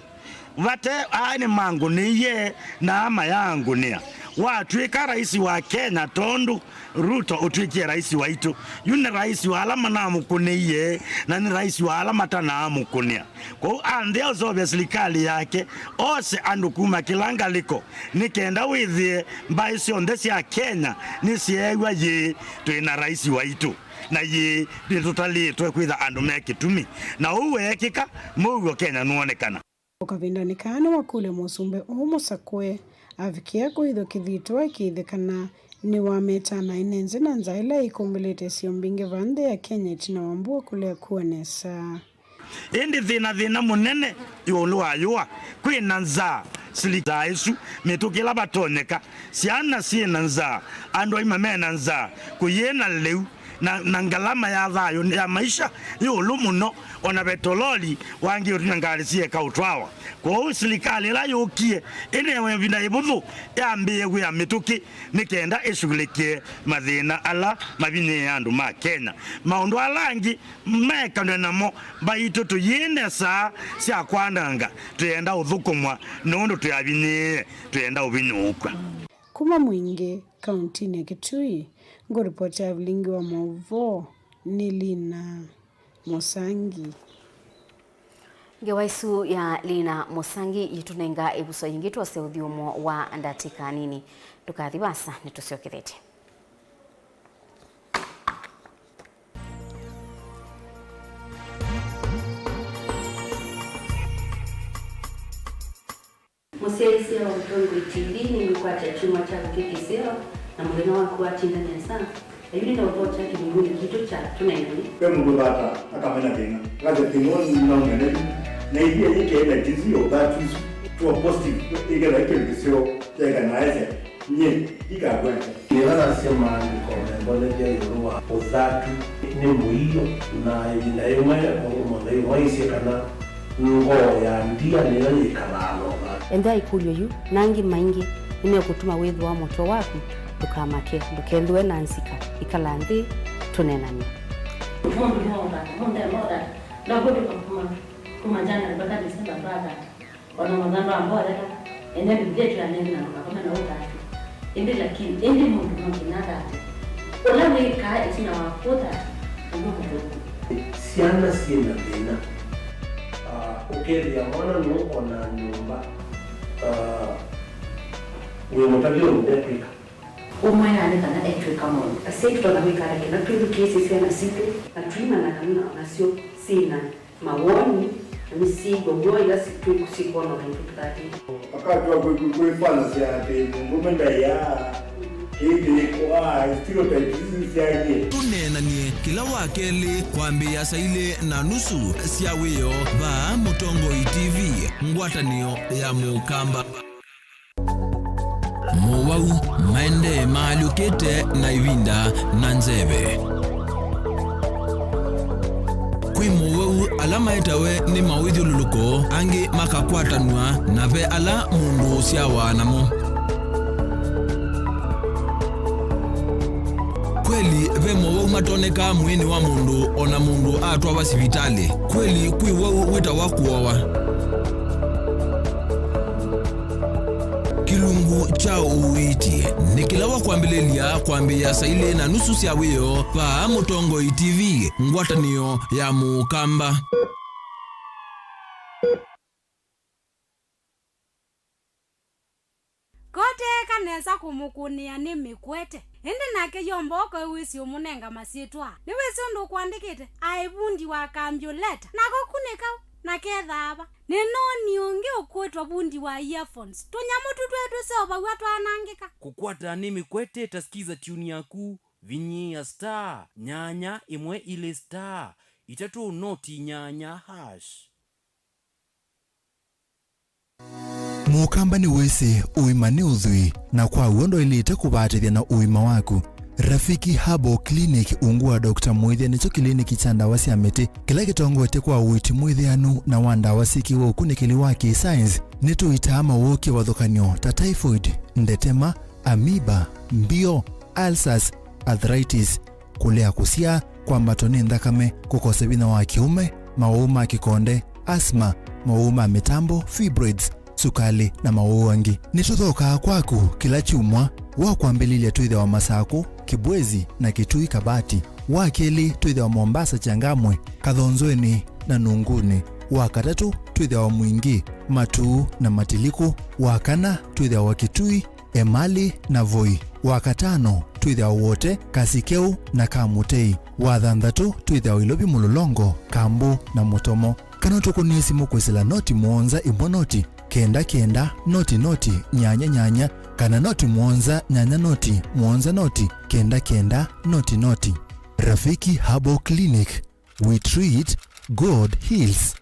vate aa nĩmangũnĩie na aa mayaangũnĩa. Watw'ĩka rais wa Kenya, tondũ Ruto ũtw'ĩkie rais waitũ, yu nĩ rais wa ala manamũkũnĩie na nĩ rais wa ala matanaamũkũnĩa. Kwoou anthĩa ũseũvya silikalĩ yake, ose andũ kuma kĩla ngalĩko, nĩ kenda wĩthĩe mbaĩ syonthe sya Kenya nĩsyeew'a yĩĩ twĩ na rais waitũ, na yĩĩ nĩtũtalĩtwe kwĩtha andũ me kĩtumi. Na ũu weekĩka, mũuo Kenya nũonekana. O kavindanĩ kaa nĩwakũlya mũsumbĩ ũũ Mũsakũe avikĩa kũithwa kĩthito akĩĩthya kana nĩwameta na ene nzĩ na nzaa ĩla ĩkũmbĩlĩte isio mbingĩ vaa nthĩ ya Kenya ĩtina wa mbua kũlea kua nesa. Ĩndĩ thĩna, thĩna mũnene ĩũlũ wa yũa, kwĩ na nzaa, silikalĩ ĩsu, mĩtũkĩ ĩla vatonyeka, syana syĩ na nzaa, andũ aima me na nzaa, kũyĩ na lĩu, na, na ngalama ya thayũ ya maisha ĩ ũlũ mũno, o na vetololi wangĩ ũtina ngalĩ syĩeka ũtwawa. Kwoou silikalĩ ĩla yũkie ĩnewe ĩvinda ĩvũthũ yambĩĩe kwĩa mĩtũkĩ nĩ kenda ĩshughulikie mathĩna ala mavinyĩĩe andũ ma Kenya. Maũndũ ala angĩ mekanwe namo, mbaitũ tũyĩne saa sya kwananga, twĩenda ũthũkũmwa nũndũ twĩavinyĩĩe, twĩenda ũvinyũũkw'a. Kuma Mwingĩ, kauntinĩ ya Kitui, ngũripotĩa vilingi wa maũvoo nĩ Lina Mũsangi. Ngewa ĩsu ya Lina Mũsangi yĩtũnenga ĩvuso yĩngĩ twose ũthyũmũo wa ndatĩka nini. Ndũkathi vaasa, nĩtũsyokethetye. Mũsyaĩĩsya wa Mũtongoi T V nĩngũkwatya kyumwa kya kũkĩ kĩseo na mũthenya waku watinda nesa. Na yu nĩ na ũvoo kya kĩlungunĩ kitũ kya tũnenganĩ. Ve mũndũ vata akamena thĩna, akasya thĩna ũũ nĩnaũmena yu, na ithyĩ yĩkĩe na jinsi ya ũthatu isu to a positive, ĩkethĩa kĩndũ kĩseo kyaĩka na aĩsya, nyie ndikakwenda. Nĩla nasya maandĩko membonethya ĩũlũ wa ũthatu nĩ mũio, na ĩvinda yĩmwe maũndũ monthe yu maisye kana ngoo ya ndia nĩyo yĩkalaa na ũthatu. Enza ĩkũlyo yu na angĩ maingĩ nĩmekũtuma wĩthĩwa mũtwe waku. Ndũkamake, ndũkethĩwe na nzika. Ĩkala nthĩ, tũneenany'e. Mũndũ no ũthata, mũndũ no ũthata. Ndakũndĩka kuma, kuma January mpaka December twathata. Ona mathandũ ambolela, ene Biblia tu anene na ndũkakome na ũthatu. Ĩndĩ lakini, ĩndĩ mũndũ no nginya athate. Ũla wĩkaa ĩtina wa kũthata, ũndũ mũthũku. Syana syĩ na thĩna. Ah, ũkethĩa mwana nũkona nyũmba, ah, wĩ mũtavya ũndũ ndekwĩka. Ũmwĩaa nĩ kana etw'ĩka maũndũ. Asyai tũtonya kwĩka ata kĩla twĩthukĩĩsye syana sitũ na tũimanya kana nasyo syĩ na mawoni na mĩsyĩĩo w'o ĩla si-, twĩ-, sikwona ũndũ tũtatĩte? Akatw'a kwĩ-, kwĩ-, kwĩfanasya atĩ mũndũũme ndaĩaa, kĩĩ kĩyĩko, ah, stereotypes isu syaie. Tũneenany'e kĩla Wakelĩ kwambĩĩa saa ilĩ na nusu sya wĩoo vaa Mũtongoi T V, ngwatanĩo ya Mũkamba. Mũ- Vau maendee maalyũkĩte na ĩvinda na nzeve. Kwĩ mowau ala maetawe nĩ mawĩthyũlũlũko, angĩ makakwatanw'a, na ve ala mũndũ ũsyawa namo. Kweli, ve mowau matonekaa mwĩĩnĩ wa mũndũ o na mũndũ atwawa sivitalĩ. Kweli, kwĩ wau wĩtawa kũowa. Kĩlungu kya ũiiti nĩ kĩla wa kwambĩlĩlya kwambĩĩa saa ilĩ na nusu sya wĩoo vaa Mũtongoi T V, ngwatanĩo ya Mũkamba. Koteeka nesa kũmũkũnĩa nĩ mĩkwete, ĩndĩ nake yo mbooko ĩwĩsĩ ũmũnenga masyĩtwa. Nĩwĩsĩ ũndũ ũkũandĩkĩte, aĩ vundi wa kambyũleta, nako kũ nĩ kaũ? Na kethaa va? Nĩnoonie ũngĩ ũkwĩtwa vundi wa earphones. Tũnyamũ tũ tweĩ tũseũvaw'a twanangĩka. Kũkwata nĩ mĩkwete ta Skiza tune yaku, vinyĩĩa star nyanya ĩmwe ilĩ star itatũ noti nyanya hash. Mũkamba nĩwĩsĩ ũima nĩ ũthwii, na kwa w'o ndwaĩlĩte kũvatĩthya na ũima waku. Rafiki Herbal Clinic, ungu wa Doctor Mwĩthya, nĩkyo kĩliniki kya ndawa sya mĩtĩ kĩla kĩtongoetye kwa ũiiti mwĩthĩanu na wa ndawa syĩkĩwe ũkunĩkĩli wa kĩ-science. Nĩtũitaa mawoo kĩvathũkany'o ta typhoid, ndetema, amoeba, mbio, ulcers, arthritis, kũlea kũsyaa, kwambatwa nĩ nthakame, kũkosa vinya wa kĩũme, mawau ma kĩkonde, asthma, mawau ma mĩtambo, fibroids, sukalĩ, na mawau angĩ. Nĩtũthokaa kwaku kĩla kyumwa. Wa kwambĩlĩlya twĩthĩawa Masakũ, Kĩbwezi, na Kitui Kabati. Wa kelĩ, twĩthĩawa Mombasa, Changamwe, Kathonzweni, na Nunguni. Wa katatũ, twĩthĩawa Mwingi, Matuu, na Matiliku. Wa kana, twĩthĩawa Kitui, Emali, na Voi. Wa katano, twĩthĩawa Wote, Kasikeu, na Kamutei. Wa thanthatũ, twĩthĩawa Ilovi, Mũlolongo, Kambu, na Mũtomo. Kana ũtũkũnĩe simũ kwĩsĩla noti mũonza ĩmwe noti kenda kenda noti noti nyanya nyanya, kana noti mũonza nyanya noti mũonza noti kenda kenda noti noti. Rafiki Herbal Clinic, we treat, God heals.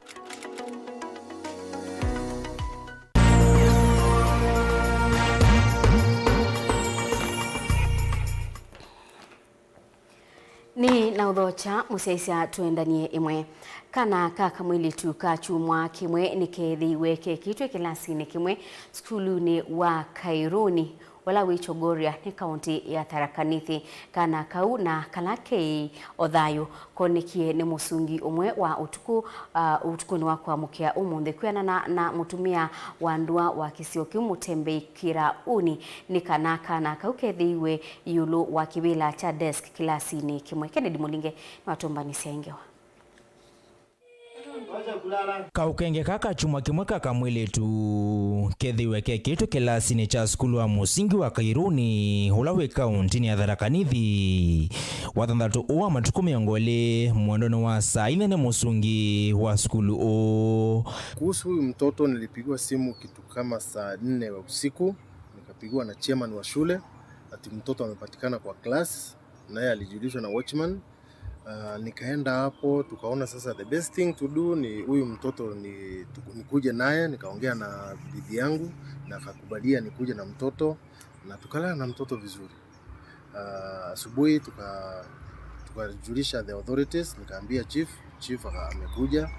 Nĩ na ũthokya mũsyaĩĩsya tũendanie ĩmwe. Kana ka kamwĩlĩtu ka kyumwa kĩmwe nĩkeethĩiwe kekĩtwe kĩlasinĩ kĩmwe sukulunĩ wa Kairũni, ũla wĩ Chogoria, nĩ kaũntĩ ya Tharaka Nithi. Kana kau na kala keĩ o thayũ, konekie nĩ mũsungi ũmwe wa ũtukũ, ah, ũtukũnĩ wa kwamũkĩa ũmũnthĩ. Kwĩanana na mũtumĩa wa ndũa wa kĩsio kĩu, Mũtembei Kĩrauni, nĩ kana kana kau kethĩiwe ĩũlũ wa kĩvĩla kya desk kĩlasinĩ kĩmwe. Kennedy Mũlinge nĩwatũmbanĩsya ĩ ngewa. Kaũkenge ka ka kyumwa kĩmwe ka kamwĩlĩtu kethĩiwe kekĩtwe kĩlasinĩ kya sukulu wa mũsingi wa Kairũni, ũla wĩ kaũntĩnĩ ya Tharaka Nithi, wathanthatũ ũũ wa matukũ mĩongo ĩlĩ mwendonĩ wa saa inya nĩ mũsungi wa sukulu ũũ. Kuhusu huyu mtoto, nilipigiwa simu kitu kama saa nne wa usiku, nikapigiwa na chairman wa shule ati mtoto amepatikana kwa class, naye alijulishwa na watchman. Ah, nikaenda hapo, tukaona sasa the best thing to do ni huyu mtoto ni, tuku-, nikuje naye. Nikaongea na bibi yangu na akakubalia nikuje na mtoto, na tukalala na mtoto vizuri. Ah, asubuhi tuka-, tukajulisha the authorities, nikaambia chief, chief aka-, amekuja,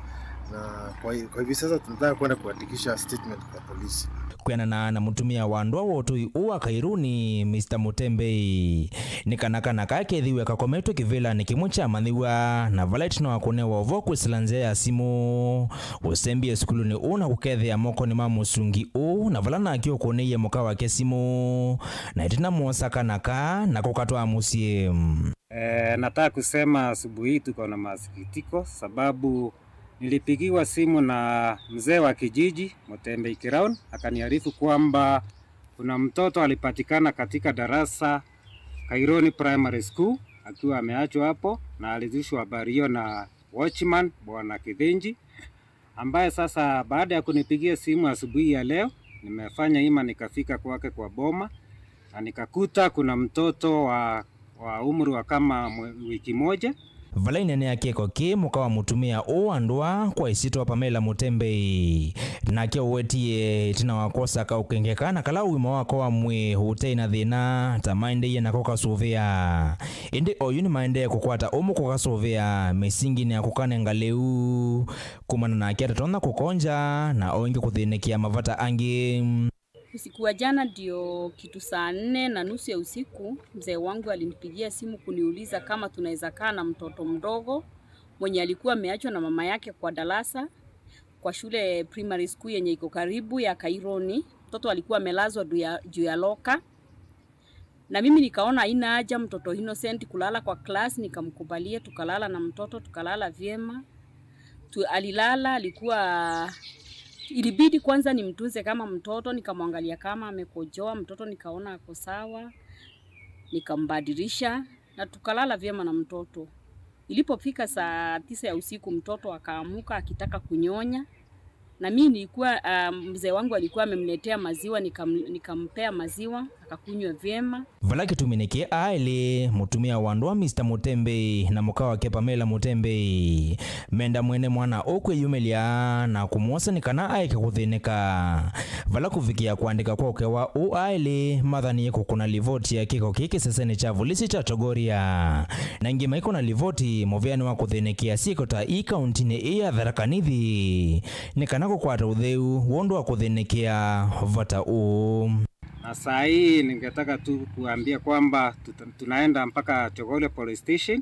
na kwa hi-, kwa hivi sasa tunataka kwenda kuandikisha statement kwa polisi. Kwĩanana na mũtumĩa wa ndũa wa ũtũi ũũ wa Kairũni, Mister Mũtembei, nĩ kana kana kaa kethĩiwe kakometwe kĩvĩlanĩ kĩmwe kya manyĩw'a, na vala ĩtina wa kũnewa ũvoo kwĩsĩla nzĩa ya simũ, ũsembie sukulunĩ ũũ na kũkethĩa mokonĩ ma mũsungi ũũ, na vala nake ũkũnĩie mũka wake simũ, na ĩtina mwosa kana kaa na kũkatwaa mũsyĩ. Eh, nataka kusema asubuhi hii tuko na masikitiko sababu nilipigiwa simu na mzee wa kijiji, Mutembei Kiraun, akaniarifu kwamba kuna mtoto alipatikana katika darasa Kaironi Primary School akiwa ameachwa hapo, na alijushwa habari hiyo na watchman, Bwana Kithinji, ambaye sasa baada ya kunipigia simu asubuhi ya leo, nimefanya hima nikafika kwake kwa boma, na nikakuta kuna mtoto wa, wa umri wa kama mwe-, wiki moja. Vala ineenea kĩko kĩĩ, mũka wa mũtumĩa ũũ wa ndũa kwa ĩsyĩtwa Pamela Mũtembei, nake ũwetie ĩtina wa kwosa kaũkenge kana kala ũima wako wa mwĩĩ ũteĩ na thĩna, ta maendeeie nako kasũvĩa. Ĩndĩ oyu nĩmaendee kũkwata ũmũ kũkasũvĩa mĩsinginĩ ya kũkanenga lĩu, kumana nake atatonya kũkonja na o ĩngĩ kũthĩnĩkĩa mavata angĩ. Usiku wa jana ndio kitu saa nne na nusu ya usiku, mzee wangu alinipigia simu kuniuliza kama tunaweza kaa na mtoto mdogo mwenye alikuwa ameachwa na mama yake kwa darasa kwa shule primary school yenye iko karibu ya Kaironi. Mtoto alikuwa amelazwa juu ya, juu ya loka. Na mimi nikaona haina haja mtoto innocent kulala kwa class, nikamkubalia, tukalala na mtoto, tukalala vyema. Tu, alilala, alikuwa, ilibidi kwanza nimtunze kama mtoto, nikamwangalia kama amekojoa, mtoto nikaona ako sawa, nikambadilisha, na tukalala vyema na mtoto. Ilipofika saa tisa ya usiku, mtoto akaamuka akitaka kunyonya, na mi nilikuwa, ah, mzee wangu alikuwa amemletea maziwa, nikam-, nikampea maziwa, akakunywa vyema. Vala kĩtuminĩ kĩĩ aĩlĩ, mũtumĩa wa ndũa Mister Mũtembei na mũka wake Pamela Mũtembei menda mwene mwana ũkwĩyumĩlya na kũmwosa nĩ kana aeke kũthĩnĩka. Vala kũvikĩa kũandĩka kwa ũkewa ũũ aĩlĩ mathanie kũkũna livoti ya kĩko kĩĩ kĩsesenĩ kya volisi kya Chogoria. Na ĩngĩ maikũna livoti mũvĩanĩ wa kũthĩnĩkĩa syĩko ta ii kauntinĩ ĩĩ ya Tharaka Nithi, nĩ kana kũkwata ũtheu wondũ wa kũthĩnĩkĩa vata ũũ. Na saa hii ningetaka tu kuambia kwamba tuta-, tunaenda mpaka Chogoria Police Station,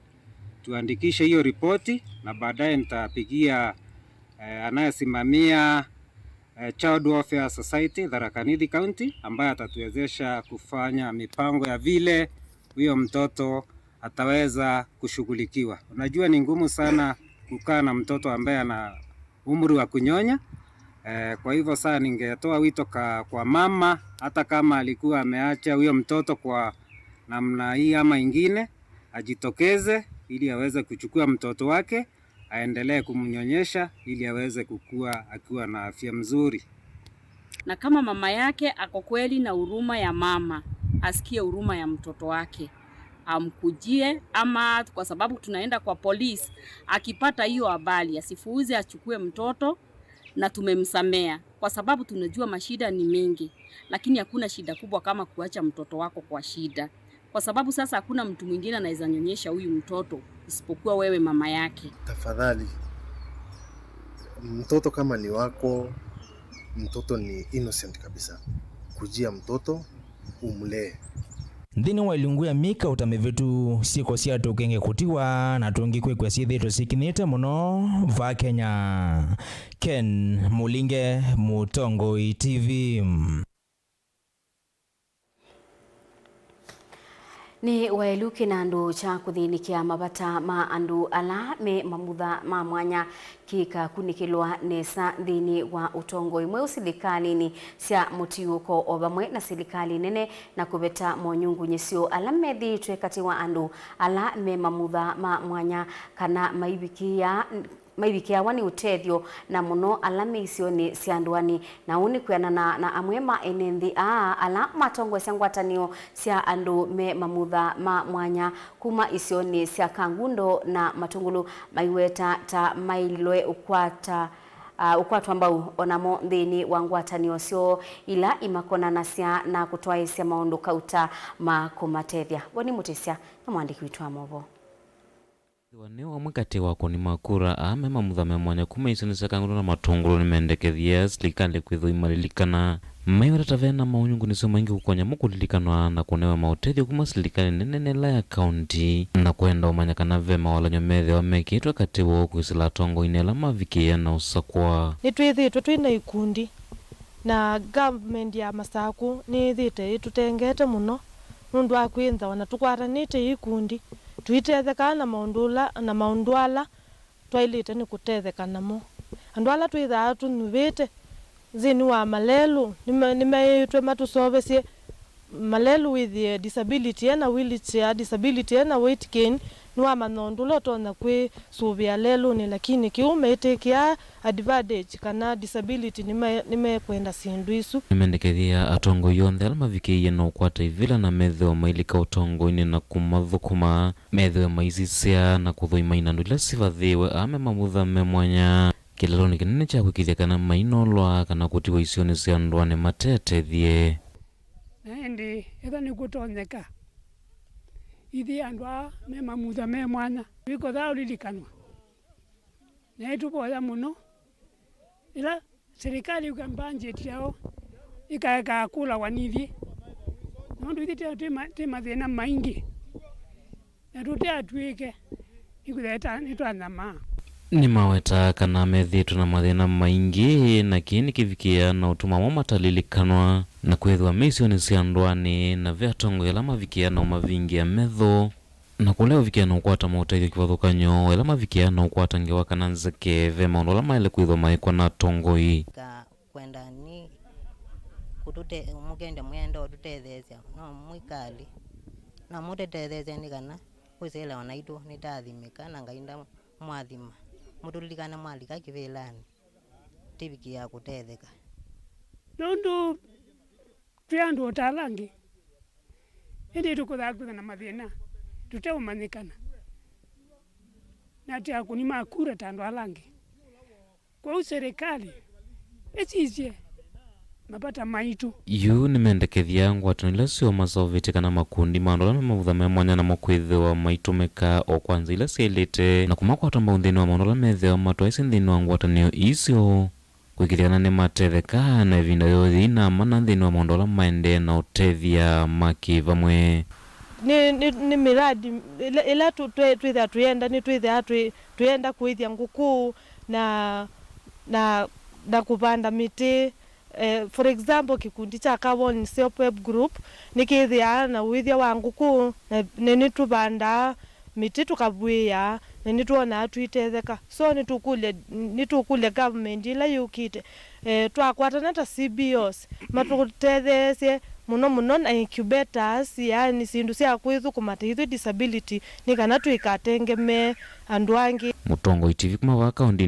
tuandikishe hiyo ripoti, na baadaye nitapigia, eh, anayesimamia, eh, Child Welfare Society Tharaka Nithi County, ambaye atatuwezesha kufanya mipango ya vile huyo mtoto ataweza kushughulikiwa. Unajua, ni ngumu sana kukaa na mtoto ambaye ana umri wa kunyonya. Eh, kwa hivyo saa ningetoa wito ka-, kwa mama, hata kama alikuwa ameacha huyo mtoto kwa namna hii ama ingine, ajitokeze ili aweze kuchukua mtoto wake, aendelee kumnyonyesha ili aweze kukua akiwa na afya mzuri. Na kama mama yake ako kweli na huruma ya mama, asikie huruma ya mtoto wake, amkujie, ama kwa sababu tunaenda kwa polisi, akipata hiyo habari, asifuuze, achukue mtoto, na tumemsamea, kwa sababu tunajua mashida ni mingi, lakini hakuna shida kubwa kama kuacha mtoto wako kwa shida, kwa sababu sasa hakuna mtu mwingine anaweza nyonyesha huyu mtoto isipokuwa wewe mama yake. Tafadhali, mtoto kama ni wako, mtoto ni innocent kabisa. Kujia mtoto, umlee. Nthĩnĩ wa ilungu ya myei kauta mĩvĩtu, syĩko sya tũkenge kũtiwa na tũngĩ kwĩkw'a syĩthĩĩtwe syĩkinyĩte mũno vaa Kenya. Ken Mũlinge, Mũtongoi T V. Nĩ waĩlu kĩnandũ kya kũthĩnĩkĩa mavata ma andũ ala me mamutha ma mwanya kĩkakunĩkĩlwa nesa nthĩnĩ wa ũtongoi mweũ silikalĩnĩ sya mũtiũko o vamwe na silikalĩ nene, na kũveta monyungunyĩsyo ala methĩĩtwe katĩ wa andũ ala me mamutha ma mwanya kana maivikĩĩa maivikĩawa nĩ ũtethyo, na mũno ala me isionĩ sya ndũanĩ. Na ũu nĩ kwĩanana na amwe ma ene nthĩ aa ala matongoesya ngwatanĩo sya andũ me mamutha ma mwanya kuma isionĩ sya Kangundo na Matungulu maiweta ta mailwe ũkwata, ah, ũkwatwa mbau onamo nthĩnĩ wa ngwatanĩo syoo ila imakonanasya na kũtwaĩsya maũndũ kauta ma kũmatethya. Voni Mũtĩsya nĩ mwandĩki witũ wa movoo. Ethĩwa nĩ o amwe katĩ wa akũni ma kura aa me mamutha me mwanya kuma isionĩ sya Kangundo na Matungulu nĩmendekethie silikalĩ kwĩthwa imalilikana. Maiweta ta ve na maunyungunyĩsyo maingĩ kũkonya mo kũlilikanwa na kũnewa maũtethyo kuma silikalĩ nene na ĩla ya kaunti, na kwenda ũmanya kana ve mawalany'o methĩwa mekĩĩtwe katĩ woo kwĩsĩla atongoinĩ ala mavikĩĩa na ũsakũa. Nĩtwĩthĩĩtwe twĩ na ikundi, na government ya Masakũ nĩyĩthĩĩte ĩtũtengete mũno nũndũ wa kwĩthĩwa na tũkwatanĩte ikundi, tũitethekaa na maũndũ ũla, na maũndũ ala twaĩlĩte nĩ kũtetheka namo. Andũ ala twĩthaa tũnyuvĩte nthĩnĩ wa malelũ nĩme-, nĩmeĩtwe matũseũvĩsye Malelu wĩthĩe disability ena wheelchair, disability ena weight gain, nĩwamanya ũndũ ũla ũtonya kwĩsũvĩa lelũnĩ, lakini kĩu meĩtĩkĩaa advantage kana disability nĩme-, nĩmekwenda syĩndũ isu. Nĩmendekethya atongoi onthe ala mavikĩie na ũkwata ivĩla na methĩwe mailika ũtongoinĩ na kũmathũkũma, methĩwe maisisya na kũthũima inandũ ila sivathĩĩwe aa me mamutha me mwanya kĩlelonĩ kĩnene kya kwĩkĩthya kana mainolwa kana kũtiwa isionĩ sya ndũanĩ matetethye. Na ĩndĩ ethwa nĩkũtonyeka, ithyĩ andũ aa me mamutha me mwanya, twĩkothaa ũlilikanwa. Na nĩtũvoya mũno, ĩla silikalĩ ĩũka mbanjeti yao ĩkaekaa kũlawa nithyĩ, nũndũ ithyĩ twĩ, twĩ ma-, twĩ mathĩna maingĩ, na tũteatw'ĩke, nĩkwĩthĩwa nĩtwanyamaa. Nĩmawetaa kana methĩĩtwe na mathĩna maingĩ, na kĩĩ nĩkĩvikĩaa na ũtuma mo matalilikanwa na kwĩthĩwa me isionĩ sya ndũanĩ, na ve atongoi ala mavikĩaa na ũmavingĩa metho. Na kũla ũvikĩa na ũkwata maũtethyo kĩvathũkany'o, ĩla mavikĩa na ũkwata ngewa kana nzeke, ve maũndũ ala maĩle kwĩthwa maĩkwa na atongoi. Ka kwenda ni kũtũte-, mũkende mwenda ũtũtetheesya, no mwĩkali, no mũtũtetheesye nĩ kana kwĩsĩla o naitũ nĩtaathimĩka na Ngai ndamwathima, mũtũlilikane mwalika kĩvĩlanĩ, tĩvikĩĩa kũtetheka. Nũndũ twĩ andũ o ta ala angĩ, ĩndĩ tũkũthaa kwĩthwa na mathĩna tũteũmanyĩkana, na ti akũni ma kura ta andũ ala angĩ. Kwoou serikali ĩsisye mavata maitũ. Yu nĩmendekethya ngwatanĩo ila syoo maseũvĩtye kana makundi ma andũ ala me mavutha me mwanya namo kwĩthĩwa maitũmĩka o kwa nzĩa ila syaĩlĩte na kũmakwata mbau nthĩnĩ wa maũndũ ala methĩawa matwaĩsye nthĩnĩ wa ngwatanĩo isu. Kwĩkĩthya kana nĩmatetheka na ĩvinda yoo yĩina mana nthĩnĩ wa maũndũ ala maendee na ũtethya ma kĩvamwe. Nĩ, nĩ, nĩ mĩradi ĩla, ĩla tũ-, twĩ-, twĩthĩa tũyenda, nĩtwĩthĩa twĩ-, tũyenda kũĩthya ngũkũ na, na, na kũvanda mĩtĩ. Eh, for example, kĩkundi kya Kawon Self Help Group nĩkĩthĩaa na ũĩthya wa ngũkũ, na, na nĩtũvandaa mĩtĩ tũkavw'ĩĩa, na nĩtwonaa tũitetheka. So nĩtũkũlya, nĩtũkũlya government ĩla yũkĩte, eh, twakwatana ta C B Os, matũtetheesye mũno mũno na incubators, yaani syĩndũ sya kwĩthũkũma ta ithyĩ disability, nĩ kana tũikatengemee andũ angĩ. Mũtongoi T V kuma vaa kaũntĩ